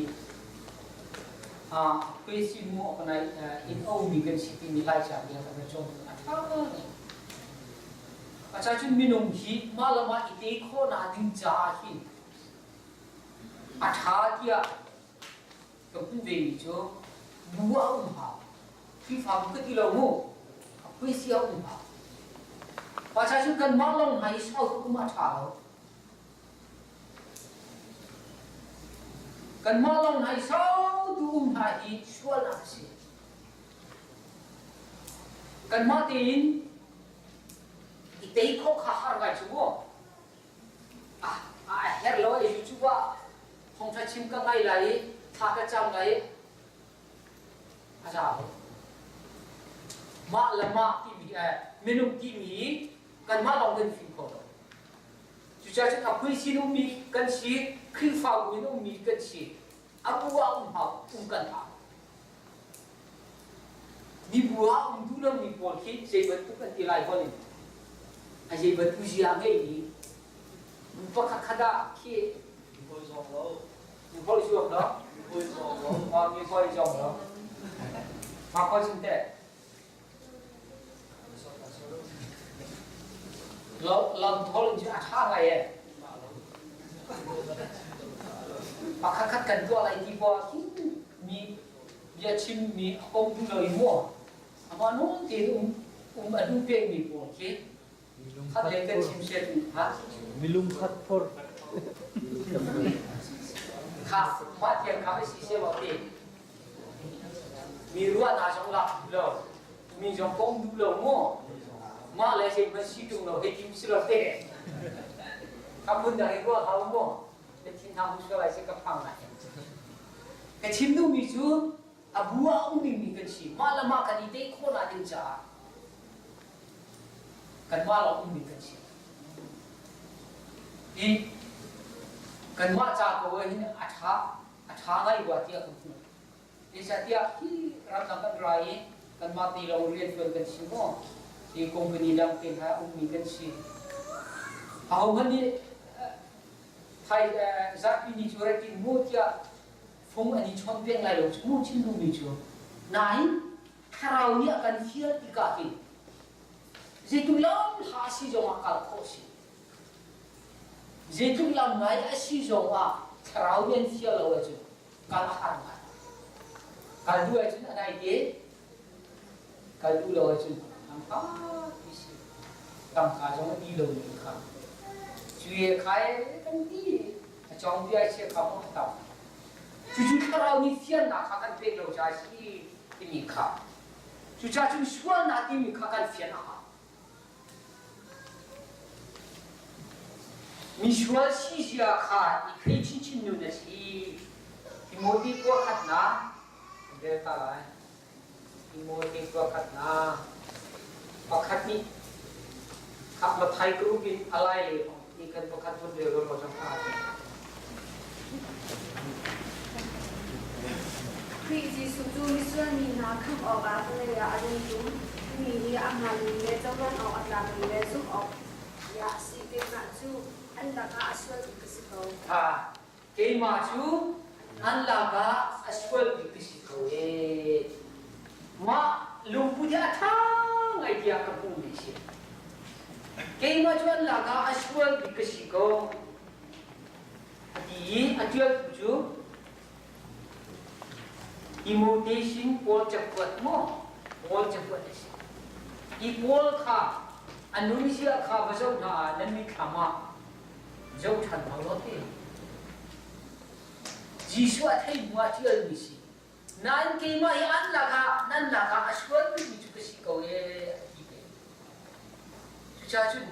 Kwesi mu in a ummi kan si timi Laica bia kan ra cawn a ṭha ngai. Acacun minung hi mah le mah i te khawhnak ding caah hin a ṭha tiah ka hmuh vemi cu bu ah um hau. Khrihfabu ka ti lo mu. A phuisi a um hau. Pacacun kanmah lawng hna i sau tuk um a ṭha lo. Kanmah lawng hna i sau tu um hna hi sualnak a si. Kanmah tein i tei khawh kha har ngai cu mu. Ah, a herh lo i YouTube ah thawngṭha chim ka ngai lai i thla ka cam lai i a za lo. Mah le mah timi minung timi kanmah lawng kan fim kho lo. Cucaah cun a phuisin ummi kan si, Khrihfabu in ummi kan si, a bu ah um hau, um kan hau. Mibu ah um duh lomi pawl khi zei bantuk an ti lai hon in a zei bantuk zia a ngeimi bu pakhat khat ah khi Mi hawi zawng lo. Mi hawi zuang lo. Mi hawi zawng lo. Mi hawi zawng lo. Ma khawi chung teh? Lam thawl in cu a ṭha ngai e. Pakhat khat kan tuah lai ti poah hin mi bia chim mi a kom duh lo i mu amah nung tein um um a duh pekmi pawl khi khat lei kan chim set ha Milung khat phor. Kha mah tiang kha si se lo ti Mi ruahnak zong lak duh lo, mi zong kong duh lo mu. Mah le zei hmanh si ṭung lo hei ti si lo te. Ka phun dang i ruah hau mu. Na thin hang sual ai si ka phang lai. Ka chim duhmi cu a bu ah ummi mi kan si. Mah le mah kan i tei khawh ding caah kanmah lawng ummi kan si. Hi kanmah ca ko hin a ṭha a ṭha ngai rua tiah kan hmuh. Zeicahtiah hi ramdang kan ra i kanmah ti lawng rianṭuan kan si maw? Hi company dang te hna ummi kan si. Ahohmanh nih thai zarhpi ni cu rak in mu tiah fung an i chawnh peng lai lo cu mu chim duhmi cu. Nain thlarau nih a kan fial tikah hin zeitluk lam hla si zongah kal khawh si. Zeitluk lam ngai a si zongah thlarau nih an fial lo ahcun kal a har ngai. Kal duh ahcun a nai te, kal duh lo ahcun tangka ti si. Tangka zong a ti lomi kha. Cuye khai kan ti a cawng bia chia kha maw a tam. Cucu thlarau nih fiannak kha kan pek lo caah si timi kha. Cucaah cun sualnak timi kha kan fian a hau. Misual sizia kha i thei chinchin nun a si. Timote kuakhatnak kan rel ta lai. Timote kuakhatnak pakhat nih khak Mathai group in a lai le ni kan pakhat vun rel rel ko cang hna. Khrih Jesuh cu misual mi hna khamh awkah vawlei ah a rung ṭum. Mi nih a hmaanmi le cohlan awk a tlakmi le zumh awk bia a si. Keimah cu an lakah a sual bik ka si ko. Ha, keimah cu an lakah a sual bik ka si ko ee. Mah lungput hi a ṭha ngai tiah ka hmuhmi a si. Keimah cu an lakah a sual bik ka si ko. A ti i a ṭialtu cu Timote sin Paul cakuat maw? Paul cakuat a si. Hi Paul kha a nunzia kha va zoh hna ah nan mitthlam ah zoh ṭhan hau lo te. Jesuh a thei hnu ah ṭialmi si. Nain keimah hi an lakah nan lakah a sual bikmi cu ka si ko ee a ti ve. Cucaah cun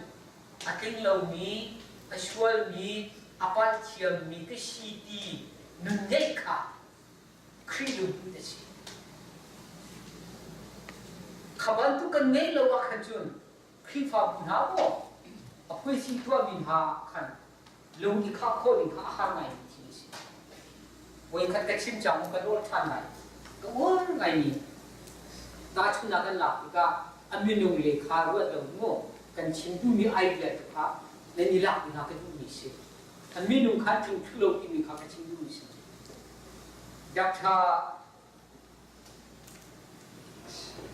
a tling lomi, a sualmi, a palh thiammi ka si ti nun ngeih kha Khrih lungput a si. Kha bantuk kan ngeih lo ah khan cun Khrihfabu hna maw a phuisi tuahmi hna khan lung i khah khawh ding kha a har ngaimi thil a si. Voikhat ka chim cang ka nawl ṭhan lai. Ka uar ngaimi tahchunhnak kan lak tikah a minung le kha ruat lo mu kan chim duhmi idea tu kha nan i lak hna ka duhmi si. A minung kha tling thlu lo timi kha ka chim duhmi si. Doctor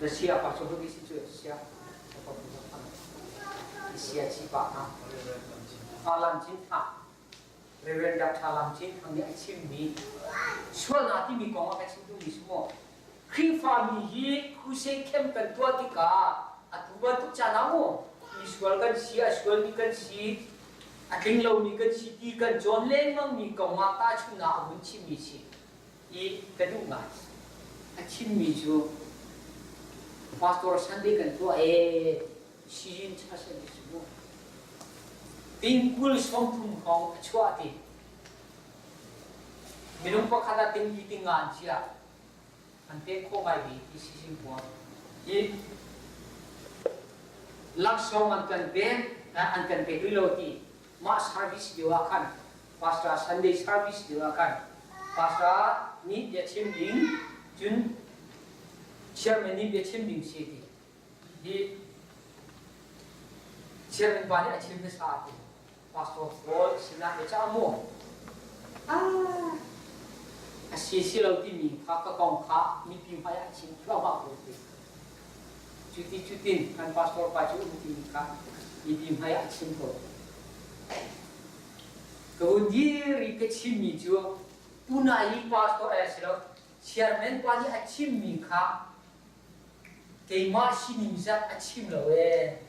Russia pa cu si cu Russia. Sia chi pa ha. Lam Cin Thang. Reverend Dr. Lam Cin Thang nih a chimmi sualnak timi kong ah ka chim duhmi cu maw Khrihfami hi crusade camp kan tuah tikah atu bantuk caan ah maw misual kan si, a sualmi kan si, a tling lomi kan si ti kan cawn lengmangmi kong ah tahchunhnak a vun chimmi si i ka duh ngai. A chimmi cu Pastor Sunday kan tuah ee sizin chasel ti si mu. Tingkul 30 hrawng a chuah ti. Minung pakhat ah ting li ting nga an chiah. An pek khawh ngai ve ti sizin huam. Hi laksawng an kan pek an kan pek rih lo ti mah service lio ah khan pastor Sunday service lio ah khan pastor nih bia chim ding cun chairman nih bia chim ding si ti hi chairman pa nih a chim hmasa ti pastor pawl sinah bia cah mu ah a si si lo timi kha ka kong kha mipi hmai ah chim thluahmah ko ti cuti cutin kan pastor pa cu um timi kha mipi hmai ah chim ko Ka vun dir i ka chimmi cu tunai i pastor a si lo chairman pa nih a chimmi kha keimah sining zat a chim lo ee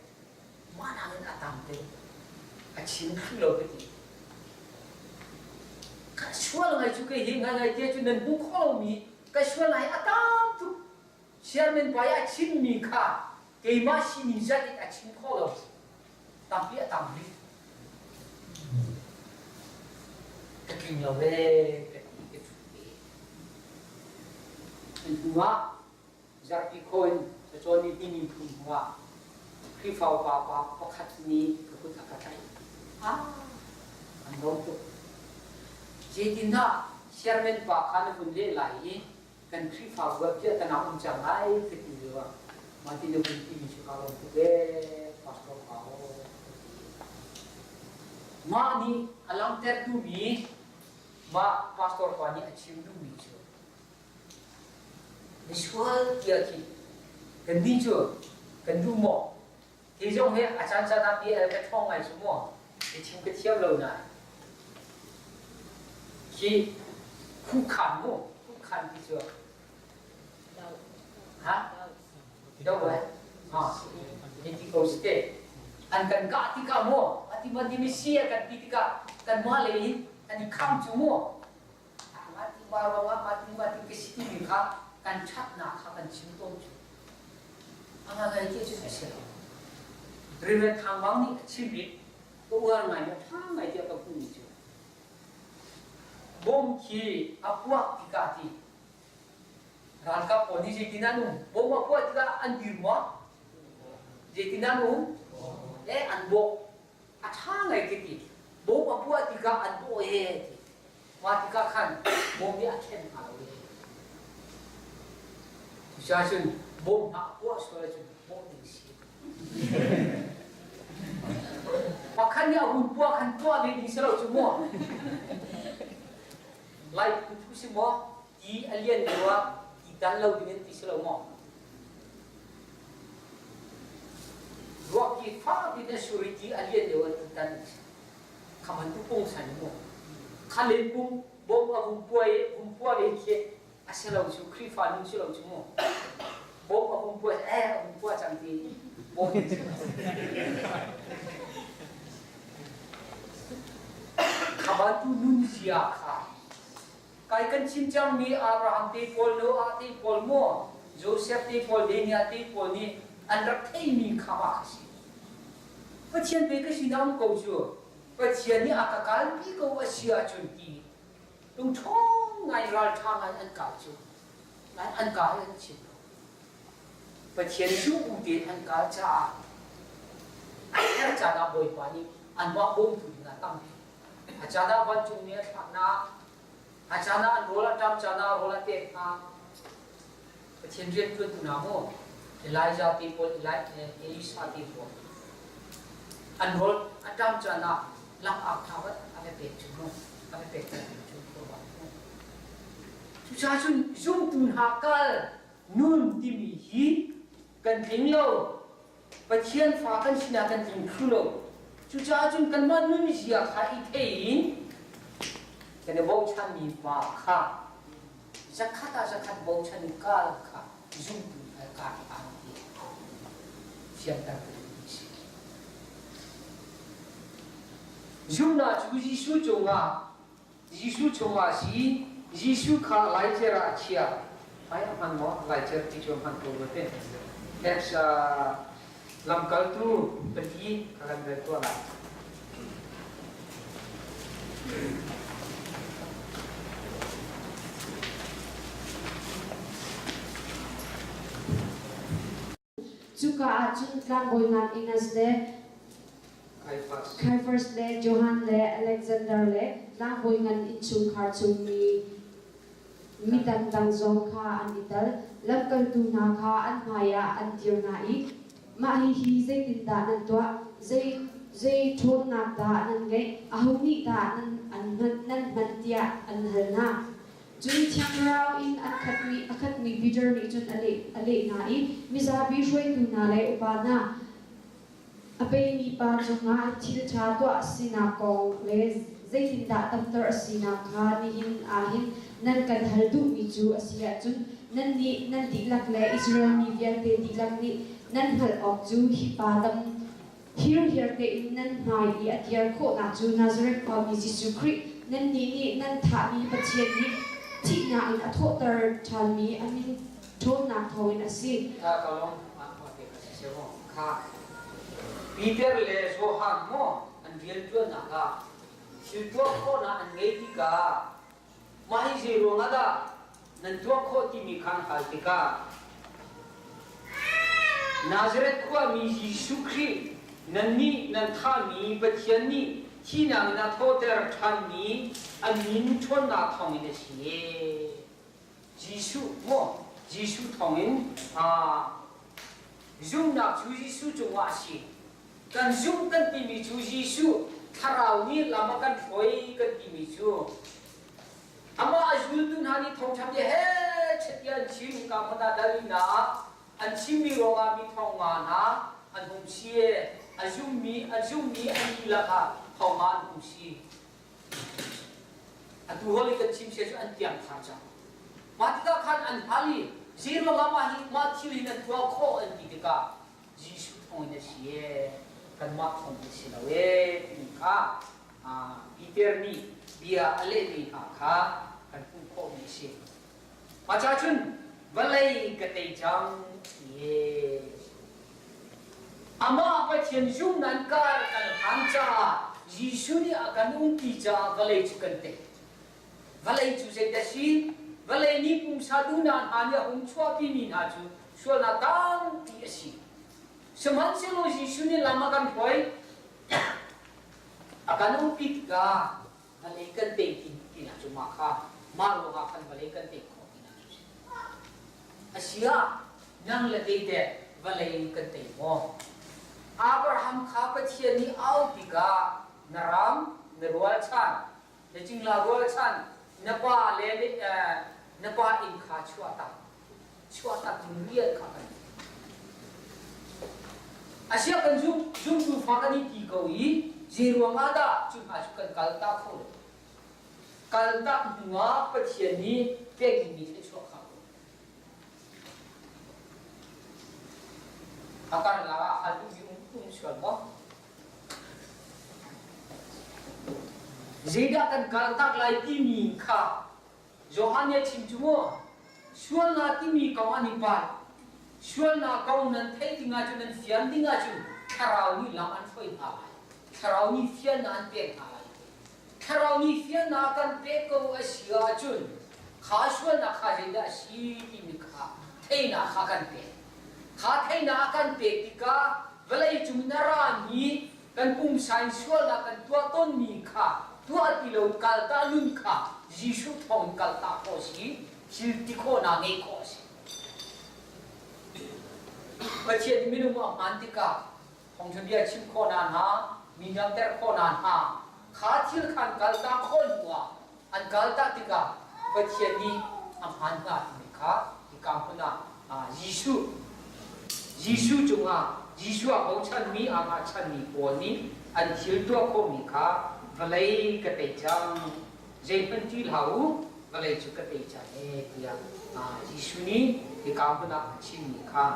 mah nakin a tam deuh a chim thlu lo ka ti ka sual ngai cu kei hi ngai ngai te cu nan hmu kho lomi ka sual ngai a tam tuk chairman pa i a chimmi kha keimah sining zat in a chim kho lo Tampi a tam rih. Ka tling lo ee ka ti ka ṭhu ve. An hnu ah zarhpi khaw in cacawn ni timi phun hnu ah Khrihfa upa pa pakhat nih ka kut a ka tlaih. Ah, an lawm tuk. Zeitindah chairman pa kha na vun leh lai i kan Khrihfabu ah piahtana um cang lai ka ti lio ah mah ti na vun timi cu kaa lawm tuk ee pastor pa aw ka ti. Mah nih a langhter duhmi mah pastor pa nih a chim duhmi cu misual tiah khi kannih cu kan duh maw? Hi zong hi a caan caan ah bia ka ṭhawng ngai cu maw? Ka chim ka thiam lo nain. Khi khuhkhan mu, khuhkhan ti cu. Ha? Do eh? Ha. Hei ti ko si te. An kan kah tikah mu, ati ma ti mi si a kan ti tikah kan mah le in an i kham cu mu. Mah ti ma ruangah mah ti mah ti ka si timi kha kan ṭhatnak kha kan chim tawn cu. A ngai te cu a si lo. Reverend Thang Mang nih a chim i ka uar ngai a ṭha ngai tiah ka hmuhmi cu bom khi a puak tikah ti ralkap pawl nih zeitin an um bom a puah tikah an dir maw zeitin an um le an bawh a ṭha ngai ka ti bom a puah tikah an bawh ee ti mah tikah khan bom nih a khen hna lo ee cucaah cun bom hna a puah sual ahcun bawh ding si pakhat nih a hun puah khan puah ve ding si lo cu mu lai phu si maw ti a lian lio ah ti tan lo ding in ti si lo maw Ruak ki fak in a sur i ti a lian lio an ti tan kha man tu pung san mu kha len pung bom a vung puai vung pua ve khi a si lo cu Khrihfa nun si lo cu mu bom a vung puai eh a vung pua cang ti bom kha bantu nun zia kha Kai kan chim cangmi Abraham te pawl, Noah te pawl maw, Joseph te pawl, Daniel te pawl nih an rak theimi kha mah kha si. Pathian pe ka sinah um ko cu Pathian nih a ka kalpi ko a si ahcun ti lungṭhawng ngai ralṭha ngai an kal cu an ka hi an chim lo. Pathian duh tein an kal caah a herh caan ah Bawipa nih anmah bawmtu dingah tampi A caan ah vancungmi a thlaknak, a caan ah an rawl a ṭam caan ah rawl a pek hna. Pathian rianṭuantu hna mu, Elijah te pawl, Elisa te pawl, an rawl a ṭam caan ah langak hna vat a va pek cu mu, a va pek cu mu. Cucaah cun zumtu hna kal nun timi hi kan tling lo. Pathian fa kan sinah kan tling thlu lo. Cucaah cun kanmah nunzia kha i thei in kan i bochanmi pa kha zakhat ah zakhat bochan in kal kha zumtu nih kar hlan ti fianter ka duhmi a si. Zumhnak cu Jesuh cungah Jesuh chungah a si. Jesuh kha laicer ah a chiah. Ai a hman maw? Laicer ti cu a hman ko rua te. Next lamkaltu pali ka kan rel tuah lai. Cuka ah cun tlangbawi ngan Annas le Kaiafas le Johan le Alexander le tlangbawi ngan innchungkhar chungmi mi dangdang zong kha an i tel. Lamkaltu hna kha an hmaiah an dir hna i, Mah hihi zeitindah nan tuah? Zei ṭhawnnak dah nan ngeih? Aho nih dah nan hman tiah an hal hna. Cun Thiang Thlarau in an khatmi a khatmi Peter nih cun a leh a leh hna i mizapi hruaitu hna le upa hna, a peimi pa cungah thil ṭha tuah a sinak kong le zeitindah damter a sinak kha nihin ah hin nan kan hal duhmi cu a si ahcun nannih nan dihlak le Israel mi vialte dihlak nih nan hngalh awk cu hi pa dam Hirhiar tein nan hmai i a dir khawhnak cu Nazareth khuami Jesuh Khrih nannih nih nan thahmi Pathian nih thihnak in a thawhter ṭhanmi a min ṭhawnnak thawngin a si. Kha ka lawng kha Peter le Johan maw an rianṭuannak ah thil tuah khawhnak an ngei tikah mah hi zei ruangah dah nan tuah khawh timi kha an hal tikah Nazareth khuami Jesuh Khrih nannih nan thahmi Pathian nih thihnak in a thawhter ṭhanmi a min ṭhawnnak thawngin a si. Jesuh maw Jesuh thawngin zumhnak cu Jesuh cungah a si. Kan zumh kan timi cu Jesuh thlarau nih lam a kan hruai kan timi cu amah a zultu hna nih thawngṭha bia he chet an chim hika hmun ah dalina an chimmi ruangah mi thong nga hna an hung si a zummi a zummi an dihlak ah thong nga an hung si. Atu hol i kan chim sia cu an tiang thar cang. Mah tikah khan an hal i zei ruangah mah hi mah thil hi nan tuah khawh an ti tikah Jesuh thawngin a si ee kanmah thawng in si lo ee timi kha Peter nih bia a lehmi hna kha kan hmuh khawhmi a si. Mah ca cun vawlei ka tei cang ti Amah Pathian zumh nan kar kan hlan caah Jesuh nih a kan umpi caah vawlei cu kan tei. Vawlei cu zeidah si? Vawlei nih pumsa duhnak hna nih a hung chuahpimi hna cu sualnak tampi a si. Sihmanhsehlaw Jesuh nih lam a kan hruai. A kan umpi tikah vawlei kan tei ti tinak cu mah kha mah ruangah khan vawlei kan tei khawh tinak cu si. A si ah nang le kei teh vawlei kan tei maw? Abraham kha Pathian nih au tikah na ram, na rualchan, na cingla rualchan, na pa le na pa inn kha chuahtak chuahtak ding rian kha kan Asia kan zum zumtu fa kan i ti ko i zei ruangah dah cu hna cu kan kal ta kho lo kal tak hnu ah Pathian nih pek dingmi thluachuah kha a karlak ah hal duhmi um um sual maw zeidah kan kal tak lai timi kha Johan nih a chim cu mu, sualnak timi kong an i pai. Sualnak kong nan theih ding ahcun nan fian ding ahcun thlarau nih lam an hruai hna lai. Thlarau nih fiannak an pek hna lai. Thlarau nih fiannak kan pek ko a si ahcun kha sualnak kha zeidah a si timi kha theihnak kha kan pek. Kha theihnak a kan pek tikah vawlei cung in a rami kan pumsa in sualnak kan tuah tawnmi kha tuah ti lo kalta nun kha Jesuh thawng in kalta khawh a si thil ti khawhnak ngeih khawh a si. Pathian minung a hmaan tikah thawngṭha bia chim khawhnak hna, mi damter khawhnak hna kha thil khan kalta khawh hnuah an kalta tikah Pathian nih a hmaan hnga timi kha hika hmun ah Jesuh Jesuh cungah Jesuh a bochanmi aa hngatchanmi pawl nih an thil tuah khawhmi kha vawlei ka tei cang, zeihmanh ṭih hlah u, vawlei cu ka tei cang ee tiah Jesuh nih hika hmun ah a chimmi kha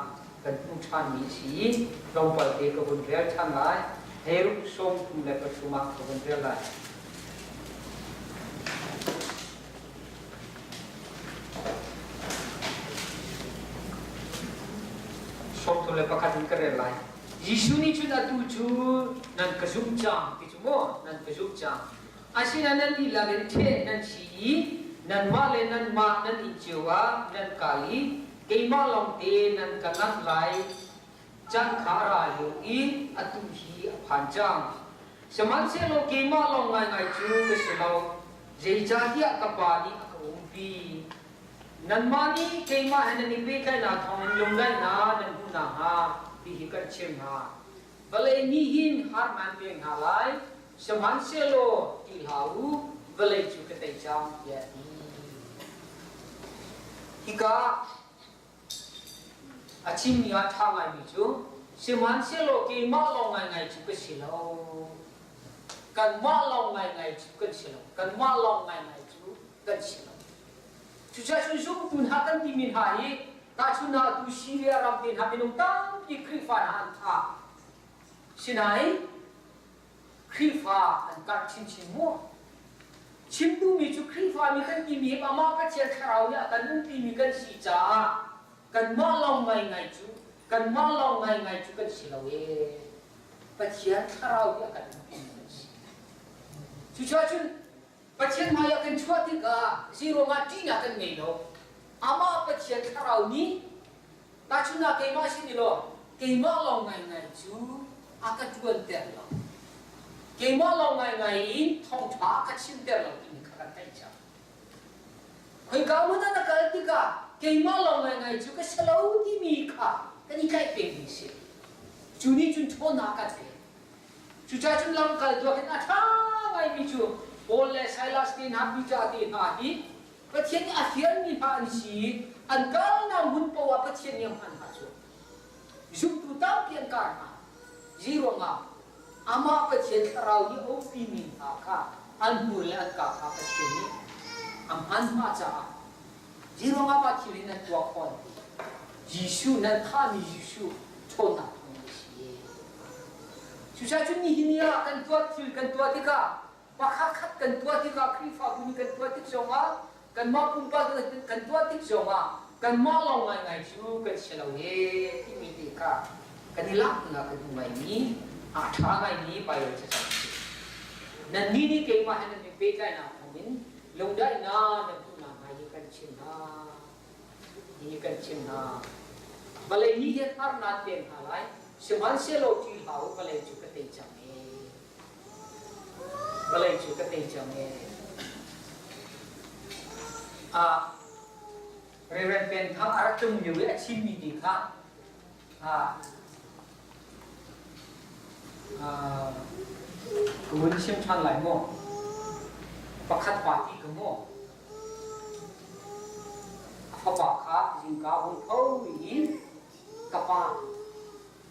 kan hmuh ṭhanmi a si i tlawmpal te ka vun rel ṭhan lai. Heruk 33 ah ka vun rel lai. 31 in ka rel lai. Jesuh nih cun atu cu nan ka zumh cang ti cu maw nan ka zumh cang. Asinain nan dihlak in ṭheh nan si i nanmah le nanmah nan inn cio ah nan kal i keimah lawngte nan ka lanh lai caan kha a ra lio i atu hi a phan cang. Sihmanhsehlaw keimah lawng ngaingai cu ka si lo, zeicahtiah ka Pa nih a ka umpi. Nanmah nih keimah he nan i pehtlaihnak thawngin lungdaihnak nan hmuh nakhnga hihi kan chim hna. Vawlei nih hin har nan pek hna lai, sihmanhsehlaw ti hlah u, vawlei cu ka tei cang, tiah a ti. Hika A chimmi ah ṭha ngaimi cu sihmanhsehlaw keimah lawng ngaingai cu ka si lo. Kanmah lawng ngaingai cu kan si lo. Kanmah lawng ngaingai cu kan si lo. Cucaah cun zumtu hna kan timi hna hi tahchunhnak tu Syria ram te hna minung tampi Khrihfa hna an tha. Sinain Khrihfa an karh chinchin maw? Chim duhmi cu Khrihfa mi kan timi hi amah Pathian Thlarau nih a kan umpimi kan si caah kanmah lawng ngaingai cu kanmah lawng ngaingai cu kan si lo ee. Pathian Thlarau nih a kan umpimi kan si. Cucaah cun Pathian hmaiah kan chuah tikah zeiruangah ṭihnak kan ngei lo. Amah Pathian Thlarau nih tahchunhnak keimah sin i law keimah lawng ngaingai cu a ka ṭuanter lo. Keimah lawng ngaingai in thawngṭha a ka chimter lo timi kha kan theih cang. Khoika hmun ah na kal tikah keimah lawng ngaingai cu ka si lo timi kha kan i tlaih pengmi si. Cu nih cun ṭhawnnak a kan pek. Cucaah cun lamkaltu ah khin a ṭha ngaimi cu Paul le Silas te hna, Peter te hna hi Pathian nih a fialmi hna an si i an kalnak hmun paoh ah Pathian nih a hman hna cu. Zumtu tampi an kar hna. Zeiruangah amah Pathian thlarau nih a umpimi hna kha an hmur le an ka kha Pathian nih a hman hna caah zeiruangah mah thil hi nan tuah khawh an ti. Jesuh nan thahmi Jesuh ṭhawnnak thawng a si. Cucaah cun nihin ni ah kan tuah thil kan tuah tikah pakhat khat kan tuah tikah Khrihfabu nih kan tuah tik zongah kanmah pumpak kan tuah tik zongah kanmah lawng ngaingai cu kan si lo ee timi te kha kan i laknak kan hmu ngaimi a ṭha ngaimi Baibal cacang a si. Nannih nih keimah he nan i pehtlaihnak thawngin lungdaihnak nan hmuhnak hnga hi kan chim hna. Hi kan chim hna. Vawlei nih hin harnak pek hna lai, sihmanhsehlaw ṭih hlah u, vawlei cu ka tei cang ee. Vawlei cu ka tei cang ee. Ah, Reverend Pen Thang a rak tlung lio i a chimmi ti kha ah, ah, ka vun chim ṭhan lai maw? Pakhat pa ti ka maw? A fapa kha zingka hung tho i ka pa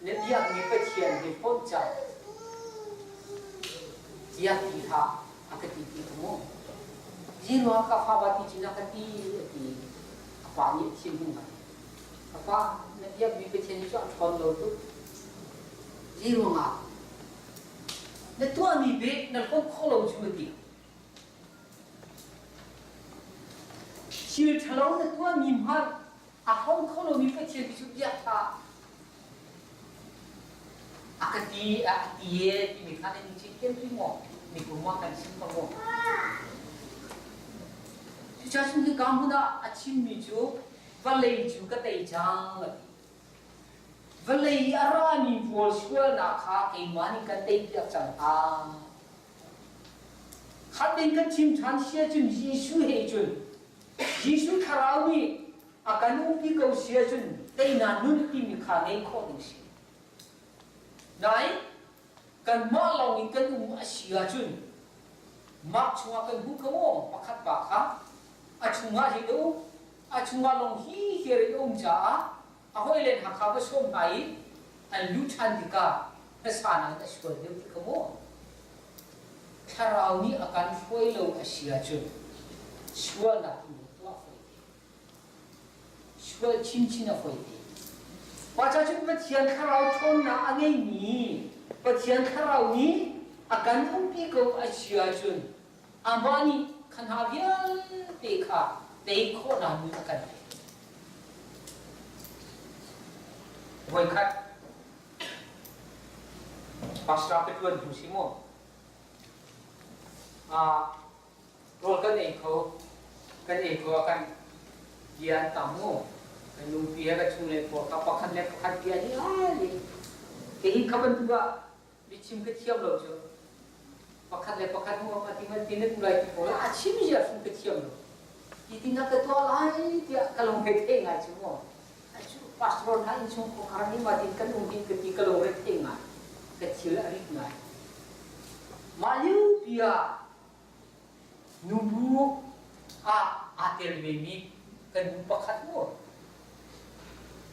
na biakmi Pathian hi fonh cang tiah ti hlah a ka ti ti ka mu. Ziruang ka fa ba ti cin a ka ti a ti. A pa nih a thin hung ngai. Ka pa na biakmi Pathian hi cu a ṭhawn lo tuk. Ziruangah na tuahmi bek na hlawt kho lo cu a ti. Thil ṭhalo na tuahmi hmanh a hong kho lomi Pathian cu biak hlah. A ka ti a ti e timi kha nan i cinken rih maw? Mikum ah kan chim ko maw? Cucaah cun hika hmun ah a chimmi cu vawlei cu ka tei cang a ti. Vawlei i a rami pawl sualnak kha keimah nih kan teipiak cang hna. Khat ding kan chim ṭhan si ahcun Jesuh he cun Jesuh thlarau nih a kan umpi ko si ahcun teinak nun timi kha ngei khawh ding si. Nain kanmah lawng in kan um a si ahcun mah chungah kan hmu kho maw pakhat pa kha a chungah hi do a chungah lawng hi hiar in a um caah a hawi len Hakha va sawm hna i. An luh ṭhan tikah hmasa nakin a sual deuh ti kha maw? Thlarau nih a kan hruai lo a si ahcun sualnak hi maw tuah fawi te? Sual chinchin a fawi te. Mah ca cun Pathian Thlarau ṭhawnnak a ngeimi Pathian Thlarau nih a kan umpi ko a si ahcun amah nih kha hna vialte kha tei khawhnak nun a kan pek. Voikhat pastor ka ṭuan hnu si maw? Rawl kan ei kho, kan ei kho ah kan bia an tam mu. Kan nupi he ka chung le pawl kha pakhat le pakhat bia ni ai. Kei hi kha bantuk ah biachim ka thiam lo cu. Pakhat le pakhat mu a ti man ti na tu lai ti ko la a chim zia hrim ka thiam lo. Ti ti na ka tuah lai tiah ka lung he thei ngai cu mu. Cu pastor hna innchung khuakhar nih mah tin kan um ding ka ti ka lung re thei ngai. Ka thil a rit ngai. Mah lio pi ah nubu ah aa tel vemi kan nu pakhat mu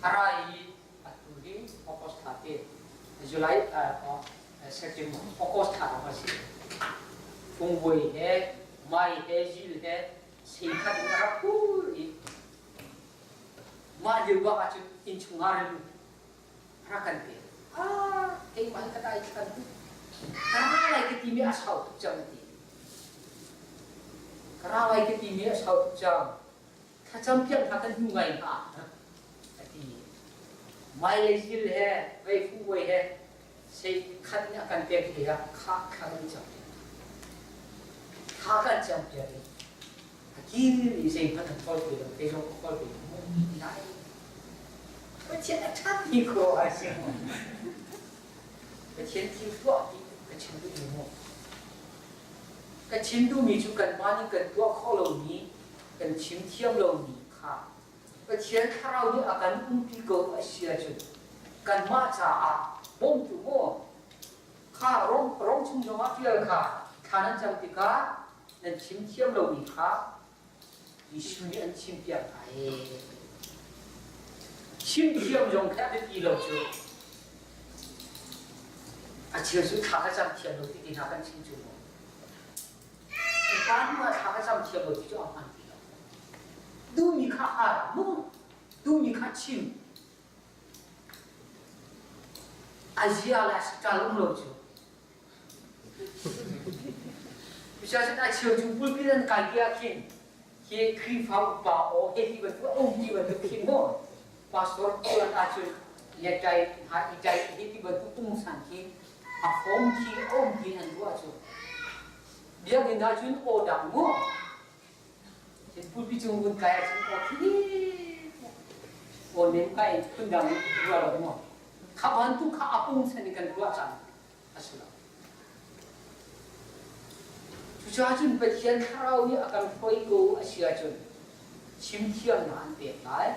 a ra i atu hi August thla te July September August thla lawng a si. Fungbuai he mai he zil he sei khat in a rak pur i mah lio bak ahcun innchung ah rin rak kan pek. Ah, keimah hi ka dai thlan tuk. Ka ra lai ka timi a sau tuk cang a ti. Ka ra lai ka timi a sau tuk cang. Thlacam piak hna kan hmu ngai hnga a ti. Mai le zil he vei fu vuai he sei khat nih a kan pek hlei ah kha kha kan cam piak. Kha kan cam piak i a kir i zeihmanh a thawl ti lo kei zong ka thawl ve lo lai. Pathian a ṭhat mi ko a si. Pathian thil tuah ti ka chim duhmi mu. Ka chim duhmi cu kanmah nih kan tuah khawh lomi, kan chim thiam lomi kha Pathian Thlarau nih a kan umpi ko a si ahcun kanmah caah bawmtu maw kha rong rong chung zongah ṭial kha thla nan cam tikah nan chim thiam lomi kha Jesuh nih an chimpiak hna i chimthiam zong khi a biapi lo cu. A cheu cu thla ka cam thiam lo ti ti hna kan chim cu mu. Upa hnu ah thla ka cam thiam lo ti cu a hman ti lo. Duhmi kha hal mu. Duhmi kha chim. A zia le a sikal um lo cu. Cucaah a cheu cu pulpit an kai ti ah khin hi Khrihfa upa aw he ti bantuk a um ti bantuk khi maw pastor tuan ahcun letai hna i tai hi ti bantuk pungsan khi a fom khi a um ti an ruah cu biakinn ahcun aw dang mu pulpit cung vun kai ahcun aw khi aw nem kai phun dang ruah lo maw kha bantuk kha a pungsan in kan ruah cang a si lo. Cucaah cun Pathian Thlarau nih a kan hruai ko a si ahcun chimthiamnak an pek lai.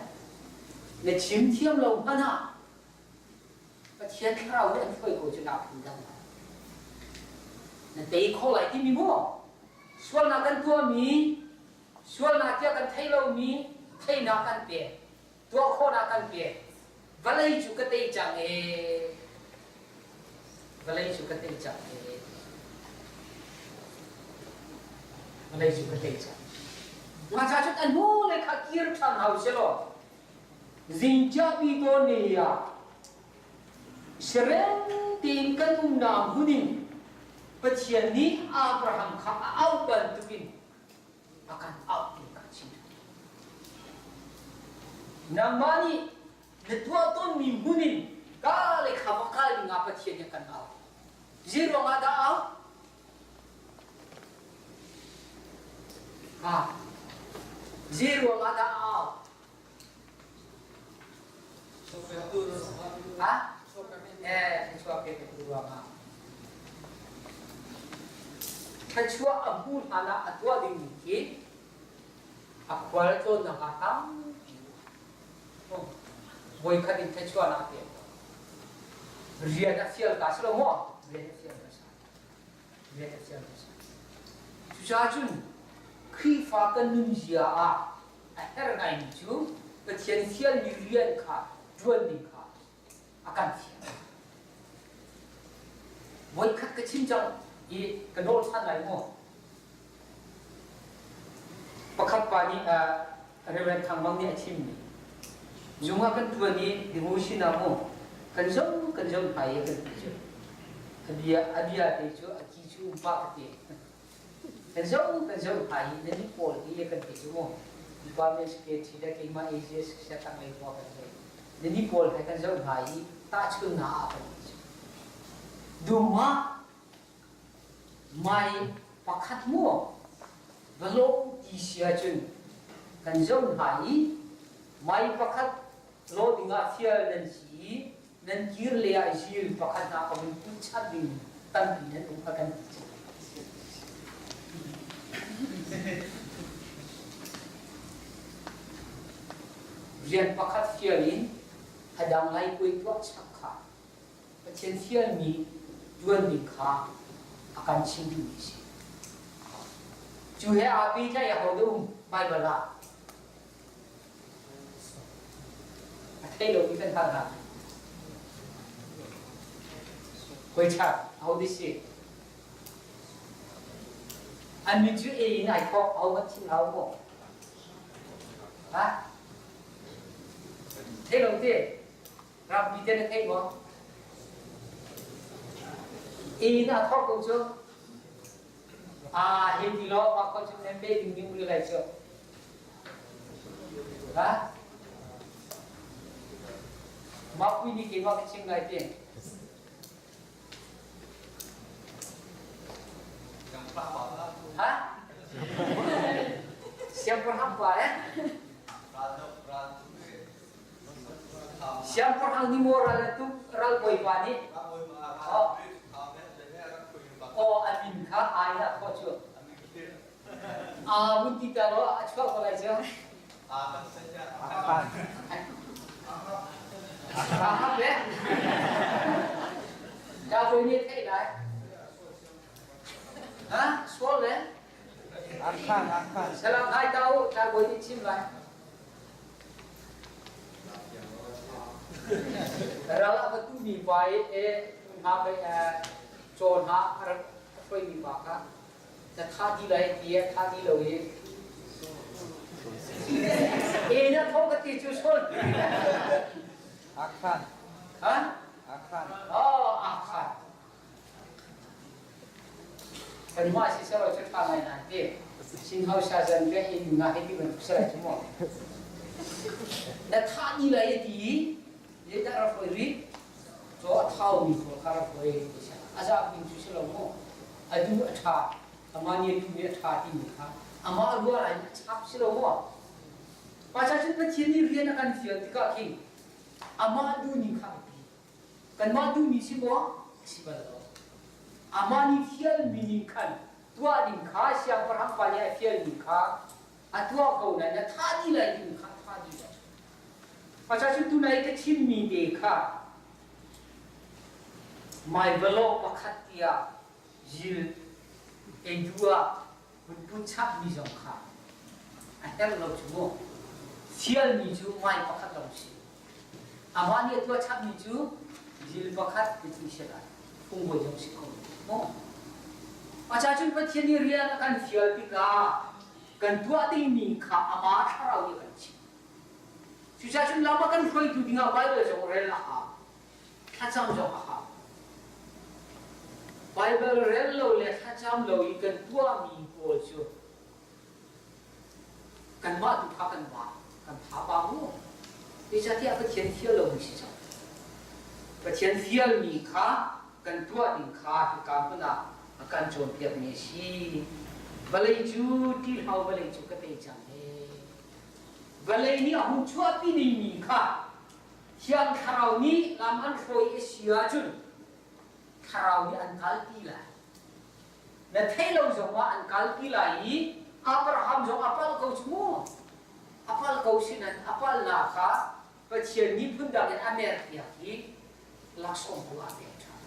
Na chimthiam lo hmanh ah Pathian Thlarau nih an hruai ko cu naa phun dang lai. Na tei kho lai timi maw? Sualnak kan tuahmi, sualnak tiah kan thei lomi theinak kan pek. Tuah khawhnak kan pek. Vawlei cu ka tei cang ee. Vawlei cu ka tei cang ee. Vawlei cu ka tei cang. Mah ca cun a hnu le kha kir ṭhan hau selaw zingciapi tawn ni ah serem tein kan umnak hmun in Pathian nih Abraham kha a auh bantukin a kan auh ti ka chim. Nangmah nih na tuah tawnmi hmun in ka le kha va kal ding ah Pathian nih a kan auh. Zei ruangah dah auh? Ha. Zei ruangah dah auh? Ha? Eh, thluachuah pek tu ruangah. Thluachuah a hmu hlan ah a tuah dingmi khi a khual tlawnnak ah tampi voikhat in thluachuahnak a pek. Rian a fial ka si lo maw? Rian a fial ka si. Rian a fial ka si. Cucaah cun Khrihfa kan nunzia ah a herh ngaimi cu Pathian fialmi rian kha ṭuan ding kha. A kan thiam. Voikhat ka chim cang i ka nawl ṭhan lai maw? Pakhat pa nih Reverend Thang Mang nih a chimmi zung ah kan ṭuan i devotion ah maw kan zoh kan zoh hna i kan ti cu a bia a bia te cu a ki cu um pah ka ti. Kan zoh kan zoh hna i nan i pawl hi kan ti cu mu. Department secretary le keimah AGS siatang lei khua kan zoh. Nan i pawl he kan zoh hna i tahchunnak ah kan ti cu. Dum ah mai pakhat mu va lawm ti si ahcun kan zoh hna i mai pakhat law ding ah fial nan si i nan kir le ah zil pakhat hna ka vun put chat ding tampi nan um kha kan ti cu. Rian pakhat fial in a dang lai kuai tuah chap kha Pathian fialmi tuan ding kha a kan chim duhmi a si. Cu he aa pehtlaih a ho dah um Baibal ah? A thei lomi kan hal hna. Hawi ṭha, aho si? An min cu ei in ai thawk, aho hmanh chim hau maw? Ha? Thei lo te, rampi te na thei maw? Ei in aa thawk ko cu. Ah, hi ti law, mah ko cu nan pe ding mi um lai cu. Ha? Mah pui nih keimah ka chim lai ti. Ha? Siangpahrang pa eh? Siangpahrang ni maw ral a tuk ral bawipa nih? Oh. Oh, a min kha ai dah khawh cu. Aa vun ti ta law a chuak ko lai cu. Ahab le David nih theih lai. Ha? Sual le? Akhan, akhan. Salam hai ta u, David nih chim lai. Ral a va tu mi pa i e hna caw hna a rak hruai mi pa kha Na tha ti lai ti a tha ti lo i e na tho ka ti cu sol. Akhan. Ha? Akhan. Oh, akhan. Kan mah si sero cu tha ngai na ti. Sin hau sha zan ke in nga he ti ban sera chu mo. Na tha ni lai ti ye da ra foi ri Caw a thaumi pawl kha rak hoi ti si. A zapi cu si lo mu. A duh a ṭha, amah nih a duhmi a ṭha timi kha amah ruah in a chap si lo mu. Paca cun Pathian nih rian a kan fial tikah khin amah duhning kha a biapi. Kanmah duhmi si maw? A si bal lo. Amah nih fialmi ning khan tuah ding kha siangpahrang pa nih a fialmi kha a tuah ko nain a thah dih lai timi kha a thah dih lai. Paca cu tunai ka chimmi te kha Maivalaw pakhat tiah zil eidu ah hun put chapmi zong kha a herh lo cu mu. Fialmi cu mai pakhat lawng si. Amah nih a tuah chapmi cu zil pakhat ti si lai. Fungbawi zong si kho mu. Paca cun Pathian nih rian a kan fial tikah kan tuah dingmi kha amah thlarau nih a kan chimh. Cucaah cun lam a kan hruaitu dingah Baibal zong rel a hau. Thlacam zong a hau. Baibal rel lo le thlacam lo i kan tuahmi pawl cu kanmah tu kha kan ba kan tha ba mu. Zeicahtiah Pathian fial lomi si cang. Pathian fialmi kha kan tuah ding kha hika hmun ah a kan cawnpiakmi a si. Vawlei cu ṭihhau vawlei cu ka tei cang he. Vawlei nih a hung chuahpi dingmi kha Thiang Thlarau nih lam an hruai a si ahcun Thlarau nih an kalpi lai. Na theih lo zongah an kalpi lai i Abraham zong a palh ko cu mu. A palh ko sinan a palhnak kha Pathian nih phundang in a merpiak i laksawng tu ah pek ṭhan.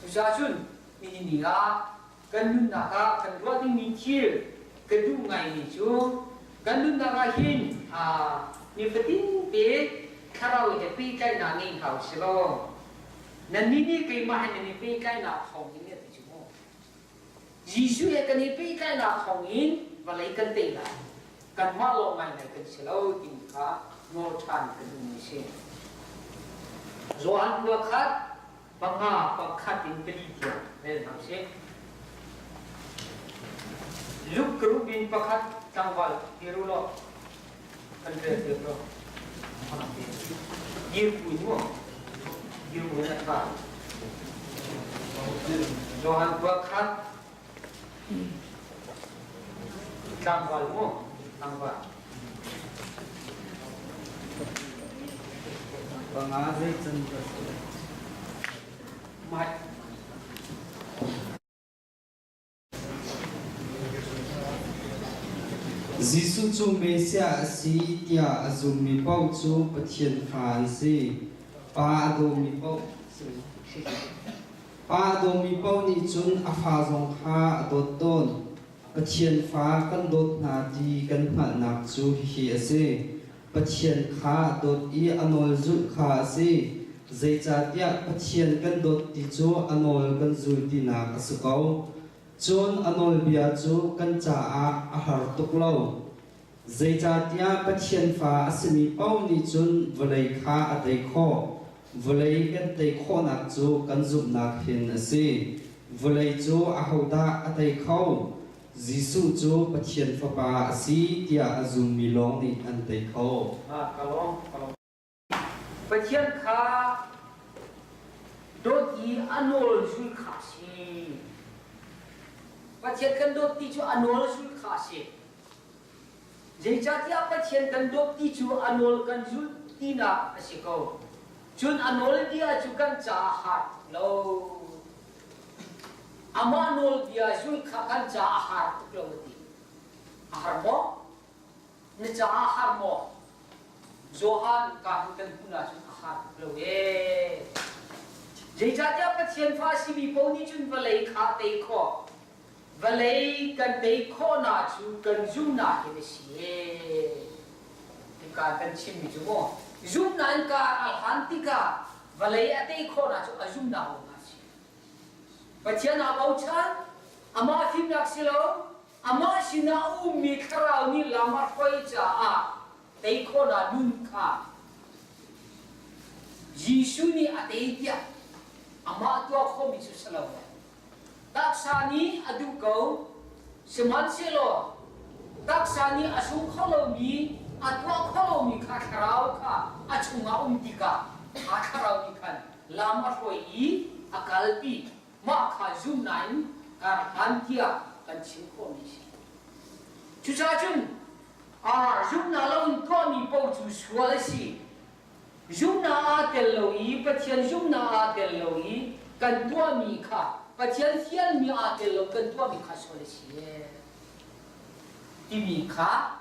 Cucaah cun nihin ni ah kan nunnak ah kan ruah dingmi thil ka duh ngaimi cu kan nunnak ah hin nifatin te Thlarau he pehtlaihnak ngei hna u sih law nannih nih keimah he nan i pehtlaihnak thawng in a ti cu mu. Jesuh he kan i pehtlaihnak thawng in vawlei kan tei lai. Kanmah lawng ngaingai kan si lo timi kha nawl ṭhan kan duhmi a si. Johan 2 5 pakhat in pali tiang rel hna usih. Luke group in pakhat tlangval dir u law kan rel piak law dir bu in mu dir bu in a ṭha. Johan 2 tlangval mu tlangval. Panga zei can ka si. Mai. Jesuh cu Messiah a si tiah a zummi paoh cu Pathian fa an si. Pa a dawmi paoh Pa a dawmi paoh nih cun a fa zong kha a dawt tawn. Pathian fa kan dawt hna ti kan hngalhnak cu hihi a si: Pathian kha dawt i a nawl zulh kha a si. Zeicahtiah Pathian kan dawt ti cu a nawl kan zul tinak a si ko. Cun a nawlbia cu kan caah a har tuk lo. Zeicahtiah Pathian fa a simi paoh nih cun vawlei kha a tei khawh. Vawlei kan tei khawhnak cu kan zumhnak hin a si. Vawlei cu ahodah a tei kho? Jesuh cu Pathian Fapa a si tiah a zummi lawng nih an tei kho. Ka lawm, ka lawm. Pathian kha dawt i a nawl zul kha a si. Pathian kan dawt ti cu a nawl zul kha a si. Zeicahtiah Pathian kan dawt ti cu a nawl kan zulh tinak a si ko. Cun a nawlbia cu kan caah har lo. Amah nawlbia zulh kha kan caah a har tuk lo a ti. A har maw? Na caah har maw? Johan ka hin kan hmuh ahcun a har tuk lo ee. Zeicahtiah Pathian fa a simi paoh nih cun vawlei kha a tei khawh. Vawlei kan tei khawhnak cu kan zumhnak hin a si ee. Hika kan chimmi cu maw zumhnak in kar a hlan tikah vawlei a tei khawhnak cu a zumhnak ruangah a si. Pathian aa bochan, amah fimnak si lo, amah sinah a ummi thlarau nih lam a hruai caah tei khawhnak nun kha Jesuh nih a tei tiah amah tuah khawhmi cu si lo le taksa nih a duh ko sihmanhsehlaw taksa nih a sung kho lomi a tuah kho lomi kha thlarau kha a chungah um tikah a thlarau nih khan lam a hruai i a kalpi mah kha zumnak in kar hlan tiah kan chim khawhmi a si. Cucaah cun zumnak loin tuahmi paoh cu sual a si. Zumnak aa tel lo i Pathian zumnak aa tel lo i kan tuahmi kha Pathian fialmi aa tel lo kan tuahmi kha sual a si timi kha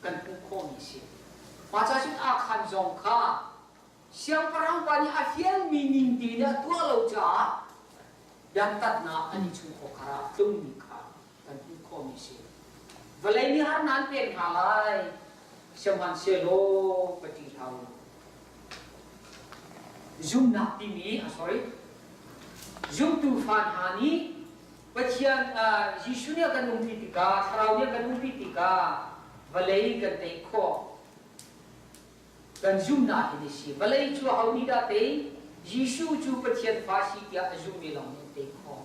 kan hmuh khawhmi a si. Mah ca cun Akhan zong kha Siangpahrang pa nih a fialmi ning tein a tuah lo caah dantatnak an i chungkhar khar ah tlungmi kha kan hmuh khawhmi a si. Vawlei nih harnak an pek hna lai, sihmanhsehlaw ka ṭih hlah u. Zumhnak timi, sorry, zumtu fa hna nih Pathian Jesuh nih a kan umpi tikah, Thlarau nih a kan umpi tikah vawlei kan tei khawh. Kan zumhnak hin a si. Vawlei cu aho nih dah tei? Jesuh cu Pathian fa si tiah a zummi lawng nih an tei khawh.